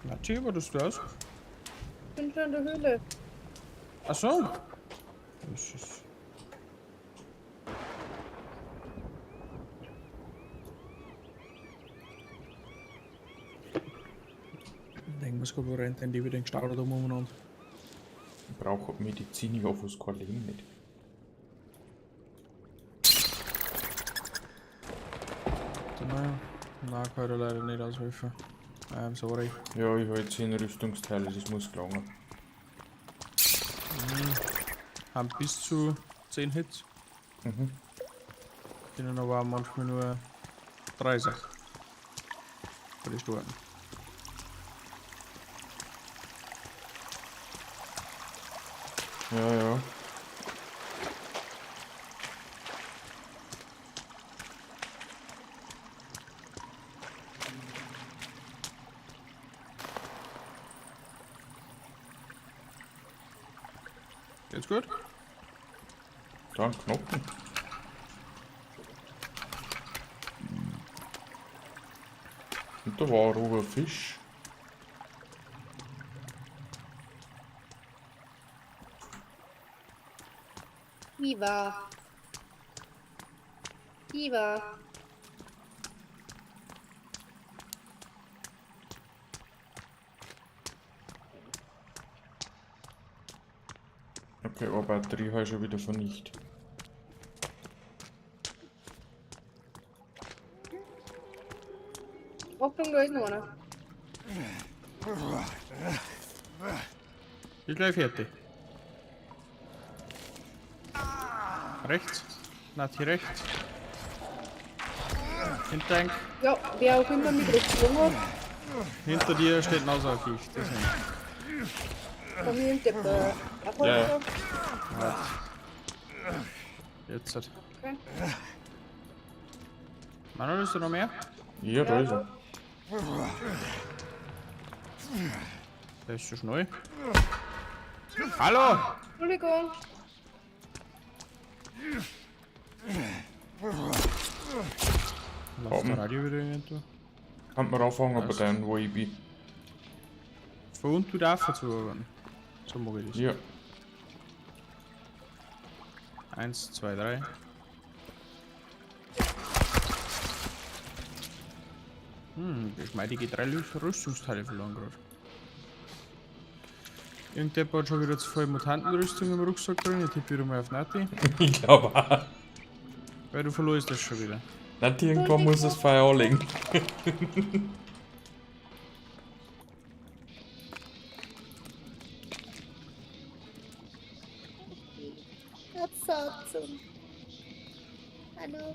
Nati, war das du aus? Ich bin schon in der Höhle. Ach so. Das ist. Ich denke, was wo rennt denn die wieder den Stauder da umeinander? Ich brauche Medizin, ich hoffe, es kein Leben nicht. Nein, nein, kann ich da leider nicht aushelfen. Sorry. Ja, ich habe 10 Rüstungsteile, das muss gelangen. Haben bis zu 10 Hits. Mhm. Können aber auch manchmal nur 30. Bei den Starken. Ja, ja. Geht's gut? Da ein Knochen. Und da war ein roher Fisch. Viva. Viva. Okay, eine Batterie habe ich schon wieder vernichtet. Achtung, da ist noch einer. Ist gleich fertig. Rechts. Nati rechts. Hinter, ein- Ja, wer auch immer mich gerade geschlagen hat, hinter dir steht noch so ein Viech. Das ist von mir im Depp. Auch Ja, ja. Jetzt. Halt. Okay. Manuel, ist da noch mehr? Ja, da ist er. Der ist so schnell. Hallo! Entschuldigung. Läuft der Radio wieder irgendwo? Kann man anfangen bei Passt. denen, wo ich bin. Von unten wieder auf zu arbeiten. So mag ich das. Ja. 1, 2, 3. Hm, geschmeidige drei Rüstungsteile verloren gerade. Irgendjemand hat schon wieder zu viel Mutantenrüstung im Rucksack drin. Ich tippe wieder mal auf Nati. Ich glaube auch. Weil du verlorst das schon wieder. Nicht irgendwann muss das Feuer anlegen. Hallo.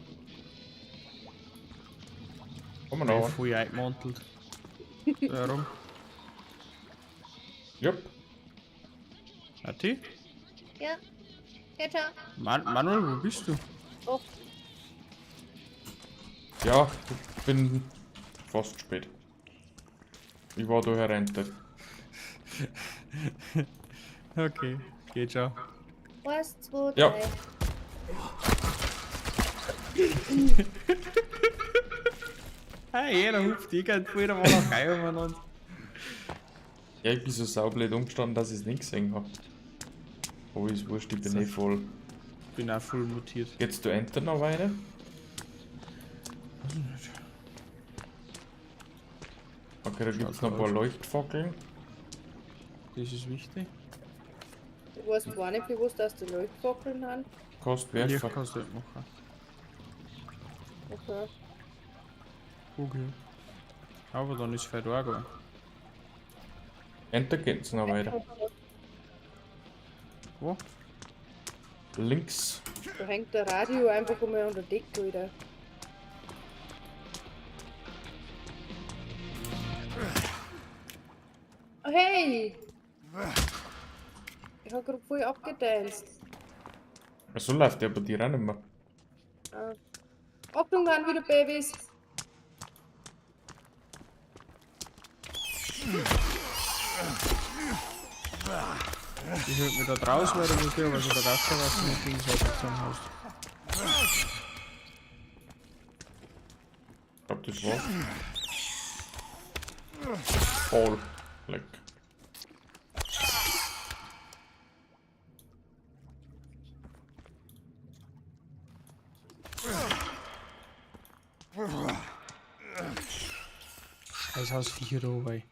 Komm mal noch. Voll eingemantelt. Warum? Jupp. Nati? Ja. Ja, ciao. Manuel, wo bist du? Oh, Ja, ich bin fast spät. Ich war da hereintet. Okay, geht schon. 1, 2, Ja. 3. Hey, jeder hupft die geht voll der Walachei umeinander. Ja, ich bin so saublöd umgestanden, dass ich es nicht gesehen habe. Aber ist wurscht, ich bin eh voll. Bin auch voll mutiert. Geht's du Enter noch weiter? Okay, da gibt's noch ein paar Leuchtfackeln. Das ist wichtig. Ich weiß zwar nicht bewusst, dass die Leuchtfackeln haben. Kost Licht werfen. kannst du nicht machen. Okay. Okay. Aber dann ist vielleicht auch gegangen. Enter geht's noch weiter. Wo? Links. Da hängt der Radio einfach einmal unter der Decke wieder. Oh, hey! Ich hab grad voll abgetanzt. So läuft der bei dir auch nicht mehr. Ah. Achtung, dann wieder Babys! Ich hab mich da draußen, weil du musst ja, was du da draußen was du mit Gegenseitig zusammen hast. Ich glaub, das war's. Voll. Leck. Scheiß Hausviecher da oben.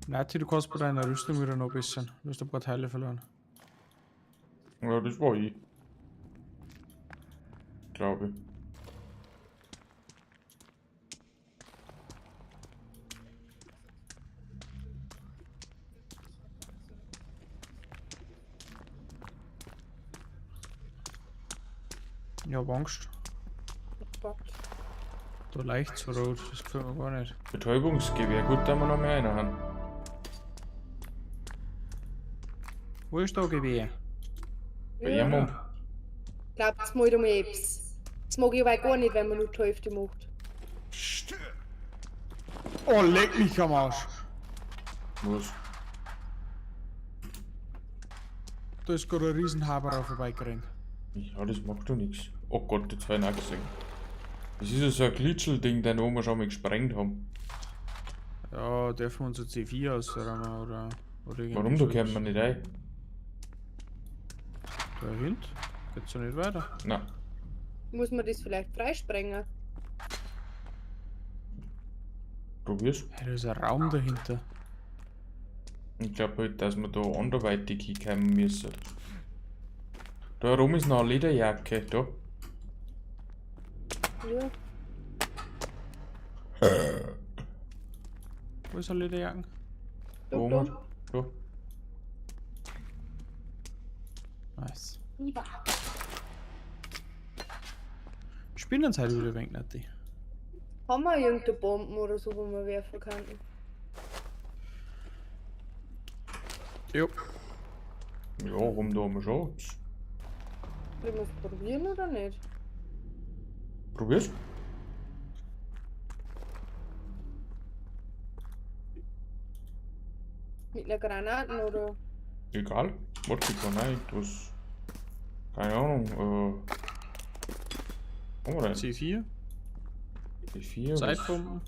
Nati, du kannst bei deiner Rüstung wieder noch bessern. Du hast ein paar Teile verloren. Ja, das war ich. Glaube ich. Ich hab Angst. Fuck. Da leicht so rot, das gefällt mir gar nicht. Betäubungsgewehr, gut, da wir noch mehr einer haben. Wo ist da Gewehr? Bei ihm um. Glaubt's mal um etwas. Das mag ich aber gar nicht, wenn man nur die Hälfte macht. Oh, leck mich am Arsch! Was? Da ist gerade ein Riesenhaberer vorbeigerannt. Ja, das macht doch nichts. Oh Gott, jetzt hab ich ihn auch gesehen. Das ist ja so ein Glitschel-Ding, den wir schon mal gesprengt haben. Ja, dürfen wir unser C4 ausräumen oder irgendwie Warum? Da sowas. kommt man nicht rein. Da hinten? Geht's ja nicht weiter. Nein. Muss man das vielleicht freisprengen? Probier's. Hey, da ist ein Raum dahinter. Ich glaube halt, dass wir da anderweitig hinkommen müssen. Da herum ist noch eine Lederjacke, da. Ja. Wo ist eine Lederjacke? Da, Oben. da. Da. Nice. Lieber. Spinnenzeit wieder weg, Nati. Haben wir irgendeine Bomben oder so, wo wir werfen könnten? Jo. Ja, rum da haben wir schon. Wollen wir es probieren oder nicht? Probier's. Mit einer Granaten oder? Egal. Warte, ich kann auch irgendwas. Keine Ahnung, wo haben wir denn? C4, C4? Was? Zeitbomben.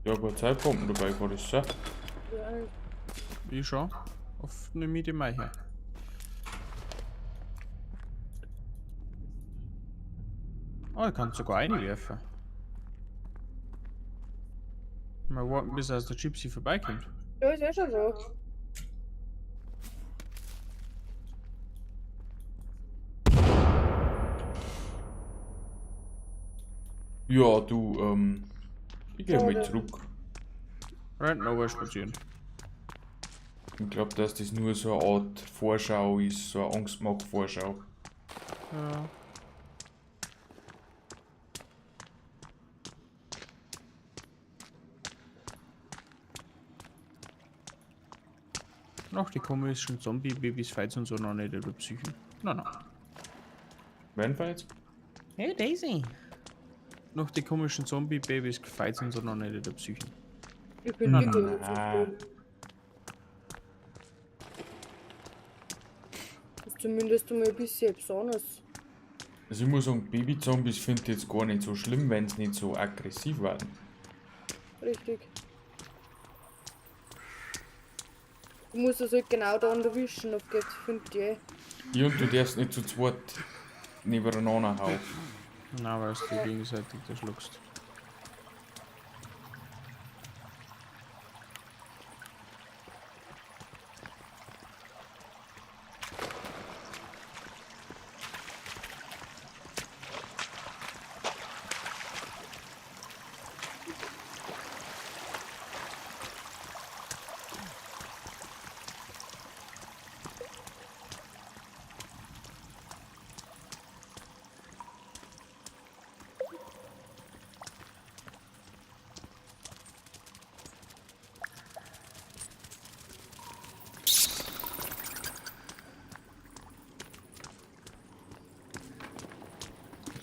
Ja, aber Zeitbomben dabei, kann das sein? Ja, Ich schon. Auf eine Miete mal her. Oh, ich kann sogar einwerfen. Mal warten, bis aus der Gypsy vorbeikommt. ja, ist ja schon so. Ja, du, ich geh mal Schade. zurück. Rennt noch spazieren. Ich glaube, dass das nur so eine Art Vorschau ist, so eine Angstmach-Vorschau. Ja. Noch die komischen Zombie-Babys fights und so noch nicht über Psychen. Na na. Wen war jetzt? Hey Daisy. Noch die komischen Zombie-Babys fights und so noch nicht über Psychen. Ich bin Na, wirklich na, nicht so na. dumm. Ist zumindest einmal ein bisschen besonders. Also ich muss sagen, Baby-Zombies finde ich jetzt gar nicht so schlimm, wenn sie nicht so aggressiv werden. Richtig. Du musst es halt genau da erwischen, auf geht's, finde ich. eh. Ja, und du darfst nicht zu zweit nebeneinander hauen. Na, weil du gegenseitig da schluckst.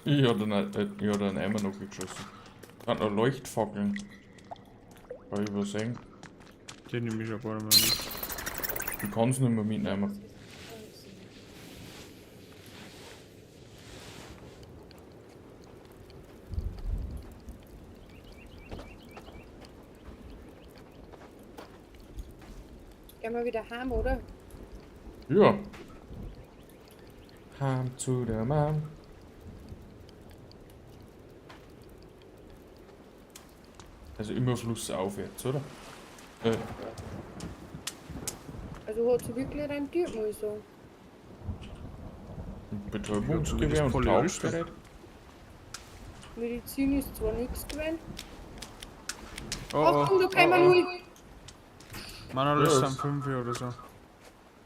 Ich hab dann einmal noch geschossen. Hat noch Leuchtfackeln. Kann ich übersehen. Den nehme ich schon gar nicht mehr mit. Ich kann's nicht mehr mitnehmen. Gehen wir wieder heim, oder? Ja. Heim zu der Mom. Also immer flussaufwärts, oder? Also hat sie wirklich rentiert, muss ich sagen. Ein Betäubungsgewehr und Volle Rüstung. Tauchgerät. Medizin ist zwar nichts gewesen. Oh, Achtung, da kann man oh, oh. ruhig. Meiner löst Ja, am 5 oder so.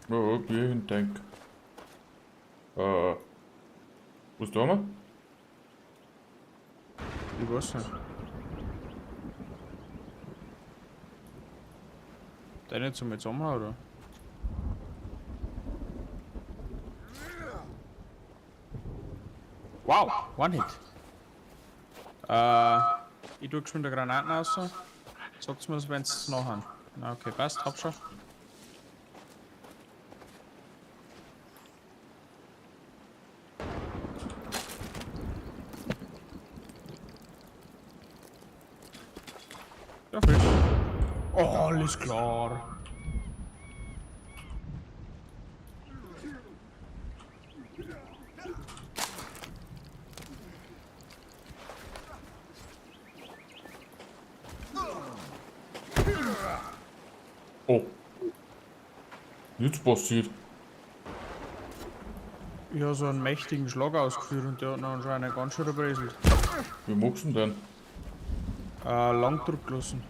Ja, Bier hin, denk. Was tun wir? Ich weiß nicht. Deine zum jetzt umhauen, oder? Wow, One Hit. Ich tue geschwind eine Granaten raus. Sagt's mir's, wenn's noch haben. Na okay, passt, hab schon. Ja, frisch. Oh, alles klar. Oh. Nichts passiert. Ich habe so einen mächtigen Schlag ausgeführt und der hat noch anscheinend ganz schön gebröselt. Wie magst du denn? Langdruck gelassen.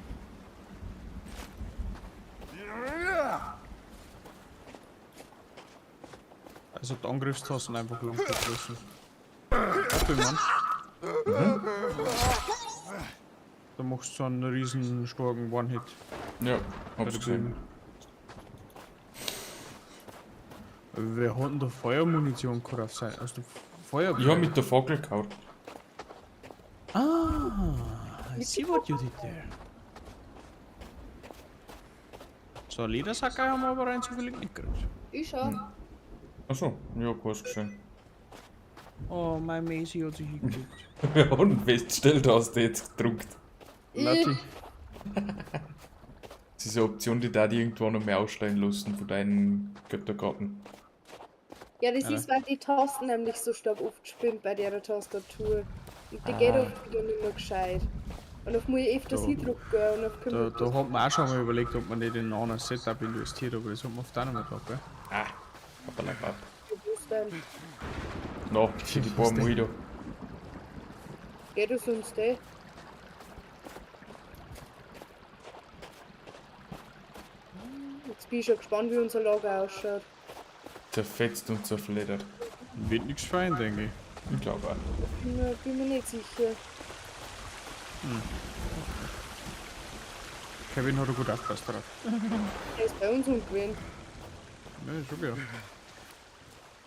Also die Angriffstasten einfach Langdruck gelassen. Hab ich, Mann. Da machst du so einen riesen starken One-Hit. Ja, hab's gesehen. Wer hat denn da Feuermunition gehabt auf sein? Aus dem Feuer. Ich hab mit der Fackel gehauen. Ah, I see what you did there. So, einen Ledersack haben wir aber rein zufällig nicht gekriegt. Ich schon. Achso, ja, kurz geschehen. Oh, mein Maisy hat sich hingelegt. Wir haben festgestellt, hast du jetzt gedruckt. Nati. Das ist eine Option, die da die irgendwann noch mehr ausstellen lassen von deinen Göttergarten. Ja, das Ja. ist, weil die Tasten nämlich so stark oft spinnt bei der Tastatur. Und die geht Ah. oft wieder nicht mehr gescheit. Und auf muss ich öfters Da. hindrücken und auf Da hat man auch schon mal überlegt, ob man nicht in ein anderes Setup investiert, aber das hat man oft auch nicht mehr gehabt, gell? Ah, hoppala. Denn? No, hier die paar Mal da. Geht das sonst eh? Jetzt bin ich schon gespannt, wie unser Lager ausschaut. Zerfetzt und zerfleddert. Wird nichts fein, denke ich. Ich glaube auch. Bin mir nicht sicher. Kevin hat gut aufgepasst drauf. Der ist bei uns umgewesen. Ja, ist okay.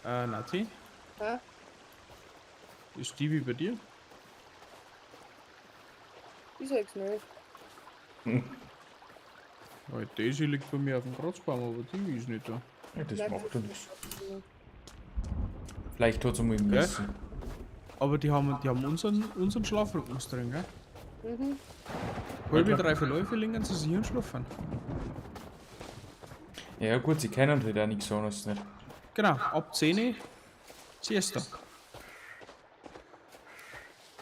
Nati? Ha? Ist Stevie bei dir? Ich sag's nicht. Weil Daisy liegt bei mir auf dem Kratzbaum, aber die ist nicht da. Ja, das Nein, macht das doch ist nichts. nicht. Vielleicht hat es einmal müssen. Aber die haben unseren Schlafrhythmus drin, gell? Mhm. Halbe, dreiviertel Läufe liegen sie sich und schlafen. Ja gut, sie kennen halt auch nichts anderes nicht. Genau, ab 10 Uhr Siesta.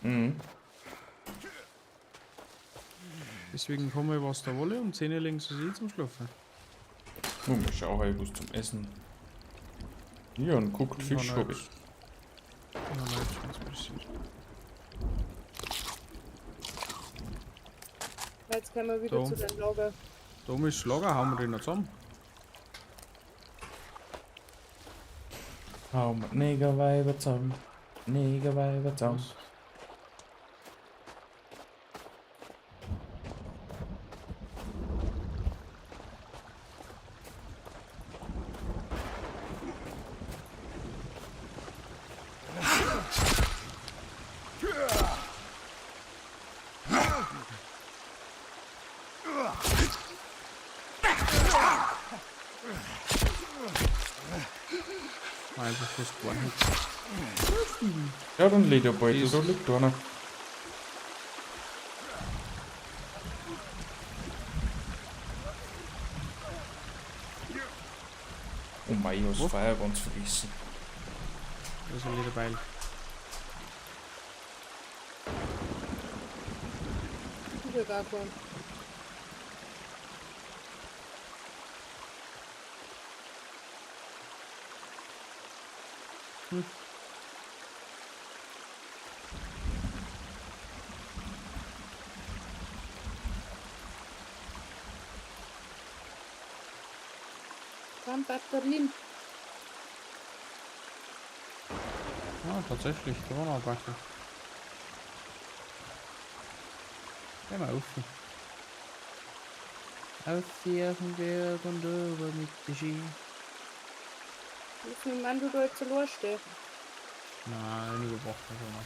Mhm. Deswegen komme ich, was da wolle, um 10 Uhr legen sie sich zum Schlafen. Oh, mal schauen, halt was zum Essen. Ja, und guckt Fisch Ja, hab ich. Ja, nein, was passiert. Jetzt können wir wieder So. zu deinem Lager. Da oben ist Schlager, hauen wir den noch zusammen. Hau mal Negerweiber zusammen. Negerweiber zusammen. Einfach fast gar nicht. Ja, dann Lederbeutel, da liegt einer. Oh mei, ich hab's Wo? Feuer ganz vergessen. Da ist ein Lederbeil. Ist ja gar kein. Hm. Komm, Batterien. Ah, tatsächlich, da war noch ein Backel. Geh mal auf. Auf die auf den Berg und über mit die Ski. Müssen wir Mann, du da jetzt allein stehen? Nein, überwacht man schon noch.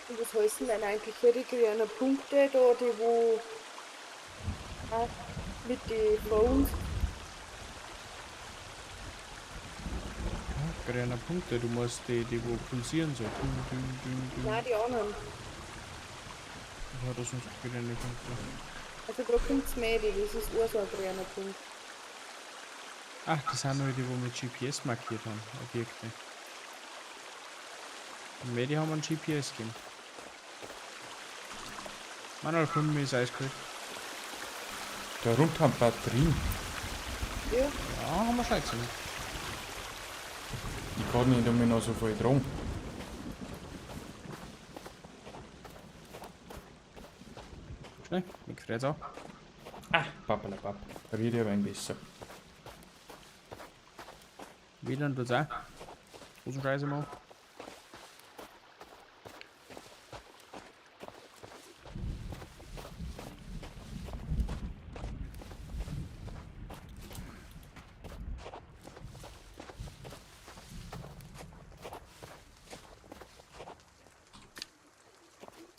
Und was heißen denn eigentlich hier die grünen Punkte da, die wo ah, mit den Phones? Ja, grüne Punkte, du musst die wo pulsieren so. Dün, dün, dün, dün. Nein, die anderen. Ja, das sind grüne Punkte. Also da kommt's mehr, das ist auch so ein grüner Punkt. Ach, das sind nur die, wo mit GPS markiert haben, Objekte. Und mehr, die haben einen GPS gegeben. Manuel, komm, mir ist eiskalt. Da runter haben Batterien. Ja, Ja, haben wir schon gesehen. Ich kann nicht einmal noch so viel dran. Schnell, mich freut's auch. Ah, pappalapapp. Riech ja ein besser. WLAN tut's auch. Großen Scheiße mal.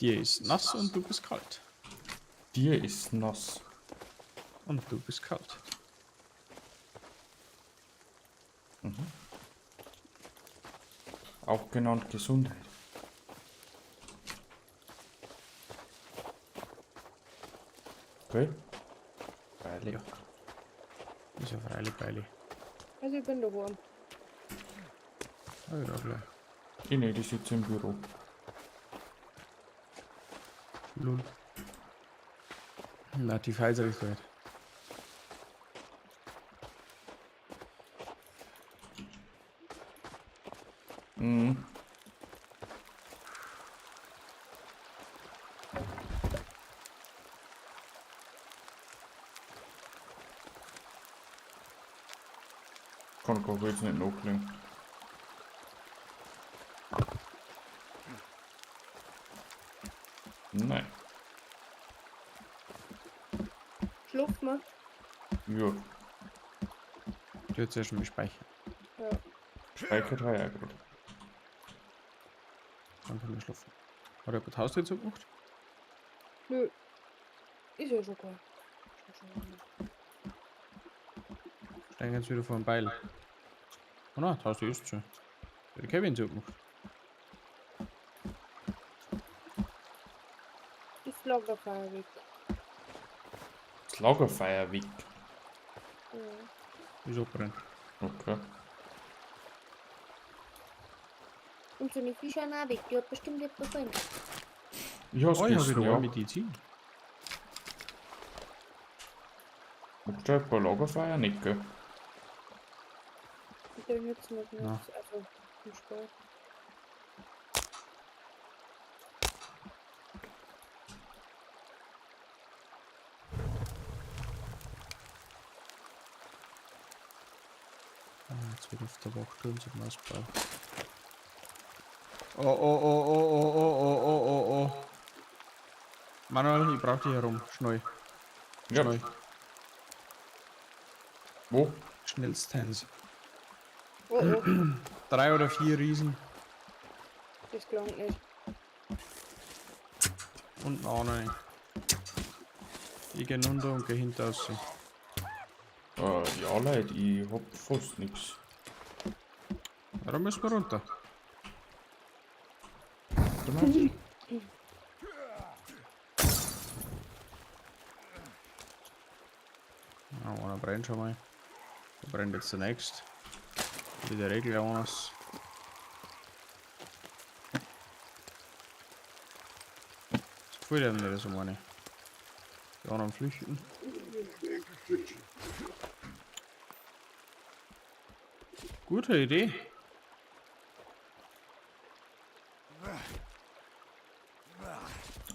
Dir ist nass und du bist kalt. Dir ist nass. Und du bist kalt. Auch genannt Gesundheit. Okay. Freilich. Ja. Ist ja freilich beilig. Also ich bin daheim. Ah, ja, gleich. Ich nicht, ich sitze im Büro. Lul. Na, die Pfizer ist weit. Mhm. Kann ich auch jetzt nicht nachlegen. Nein. Schlupf mal. Ja, Ich würde zuerst mal speichern. Ja. speichert habe ich auch gerade. Dann können wir schlafen. Hat jemand Haustür zugemacht? Nö. Ist ja schon klar. Ist ja schon klar. Steigen jetzt wieder vor dem Beil. Oh nein, das Haustür ist zu. Hat der Kevin zugemacht. Das Lagerfeuer weg. Das Lagerfeuer weg. Ja. Ist abbrennt. Okay. Und so eine Fische auch weg. Die hat bestimmt jemand brennt. Ich hab's Oh, ich hab gegessen, wieder ja. Medizin. Magst du ein paar Lagerfeuer nicht, gell? Und der nützen wir Na. nichts. Also im Sport. Ah, jetzt wieder auf der Wachturm zum Ausbau. Oh, oh, oh, oh, oh, oh, oh, oh, oh, oh. Manuel, ich brauch dich herum. Schnell. Ja. Schnell. Wo? Schnellstens. Oh oh, 3 oder 4 Riesen. das gelangt nicht. Und noch eine. Ich geh runter und geh hinter raus. Ja, Leute, ich hab fast nix. Ja, da müssen wir runter. Warte mal. Ja, einer brennt schon mal. Da brennt jetzt der nächste. Wie der Regel anders. Das gefällt einem nicht so meine. Die anderen flüchten. Gute Idee.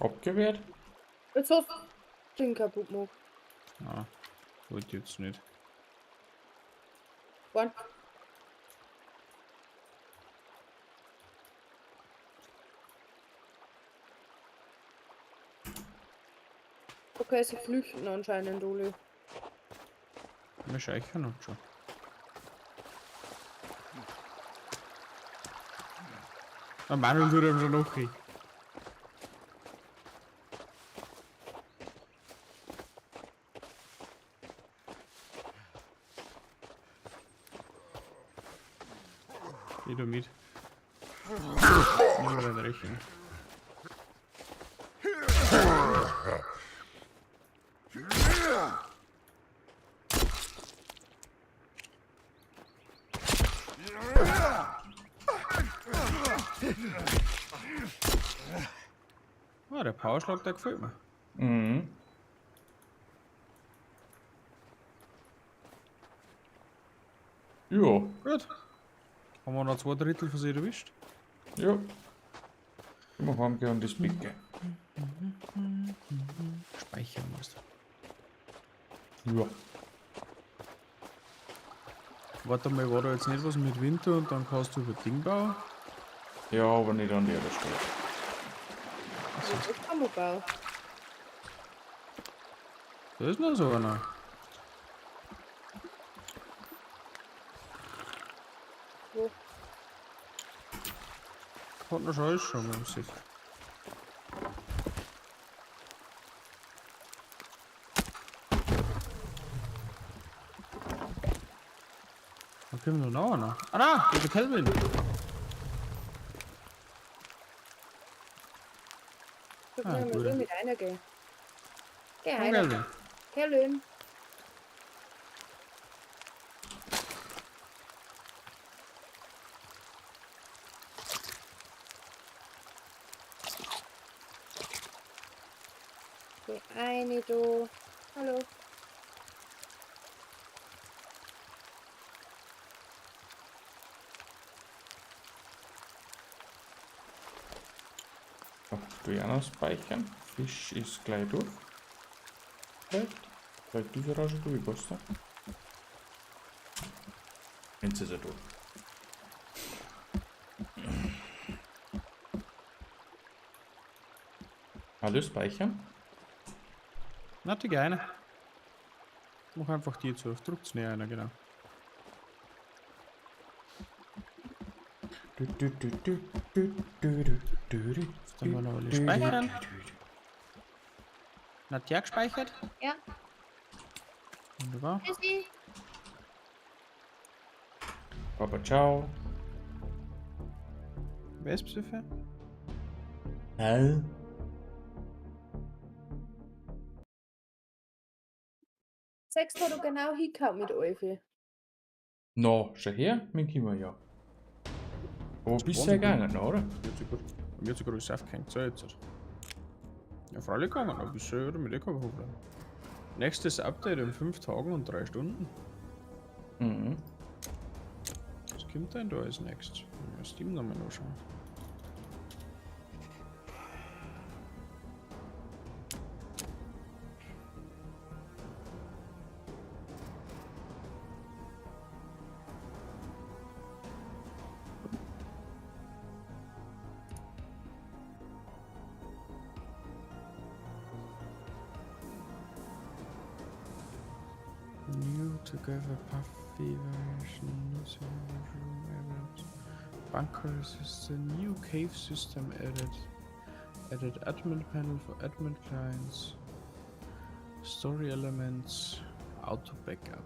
Abgewehrt? Jetzt hast du den kaputt gemacht. Ah, wollte ich jetzt nicht. Wann? Okay, sie flüchten anscheinend, Ole. Wir scheichern uns schon. Der Manuel tut ihm schon noch hin. Geh du mit. Nimm mal den Rechen. Ah, der Powerschlag, der gefällt mir. Mhm. Ja, Gut. Haben wir noch 2 Drittel von sich erwischt? ja. Immer heimgehen und das Bett gehen. Speichern musst du. Ja. Warte mal, war da jetzt nicht was mit Winter und dann kannst du über Ding bauen? Ja, aber nicht an der Stelle. Das kann man bauen. Da ist noch so einer. Wo? Hat noch schon alles schon im Sicht. Kommt noch einer. Ah, da, der Kelvin. Da Ah, können wir gut. schon mit einer gehen. Geh Komm, einer. Kelvin. Kelvin. Geh eine, du. Hallo. So, tu ich auch noch speichern. Fisch ist gleich durch. Vielleicht. Vielleicht ist er auch schon durch, weißt du? Jetzt ist er durch. Hallo, speichern. Na, die eine. Mach einfach die zu. Druckt's näher einer, genau. Du, du, du, du, du, du, du, du, du, Jetzt haben wir noch alle du, du, speichern. du, du, du. Nadja gespeichert? Ja. Wunderbar. Tschüssi. Papa, ciao. Wer ist Psyche? Hä? Sagst du, du genau hingehauen mit Eufi? No, schau her, mein Kimmer, ja. Wo bist du Wahnsinn. gegangen, oder? Mir hat sogar alles aufgehängt. So, jetzt. Ja, freilich gegangen, aber bisher oder mit eh kein Problem. Nächstes Update in 5 Tagen und 3 Stunden. Mhm. Was kommt denn da als nächstes? Ja, Steam nochmal anschauen. New Together Puffy version, new server room added, bunker system, new cave system added, added admin panel for admin clients, story elements, auto backup.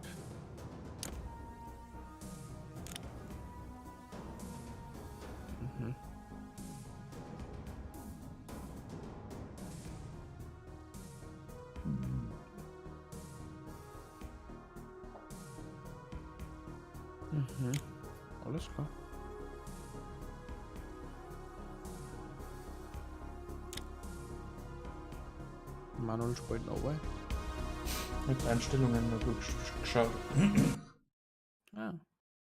Mhm. Mhm. Alles klar. Manuel spielt noch. Mit Einstellungen mal durchgeschaut.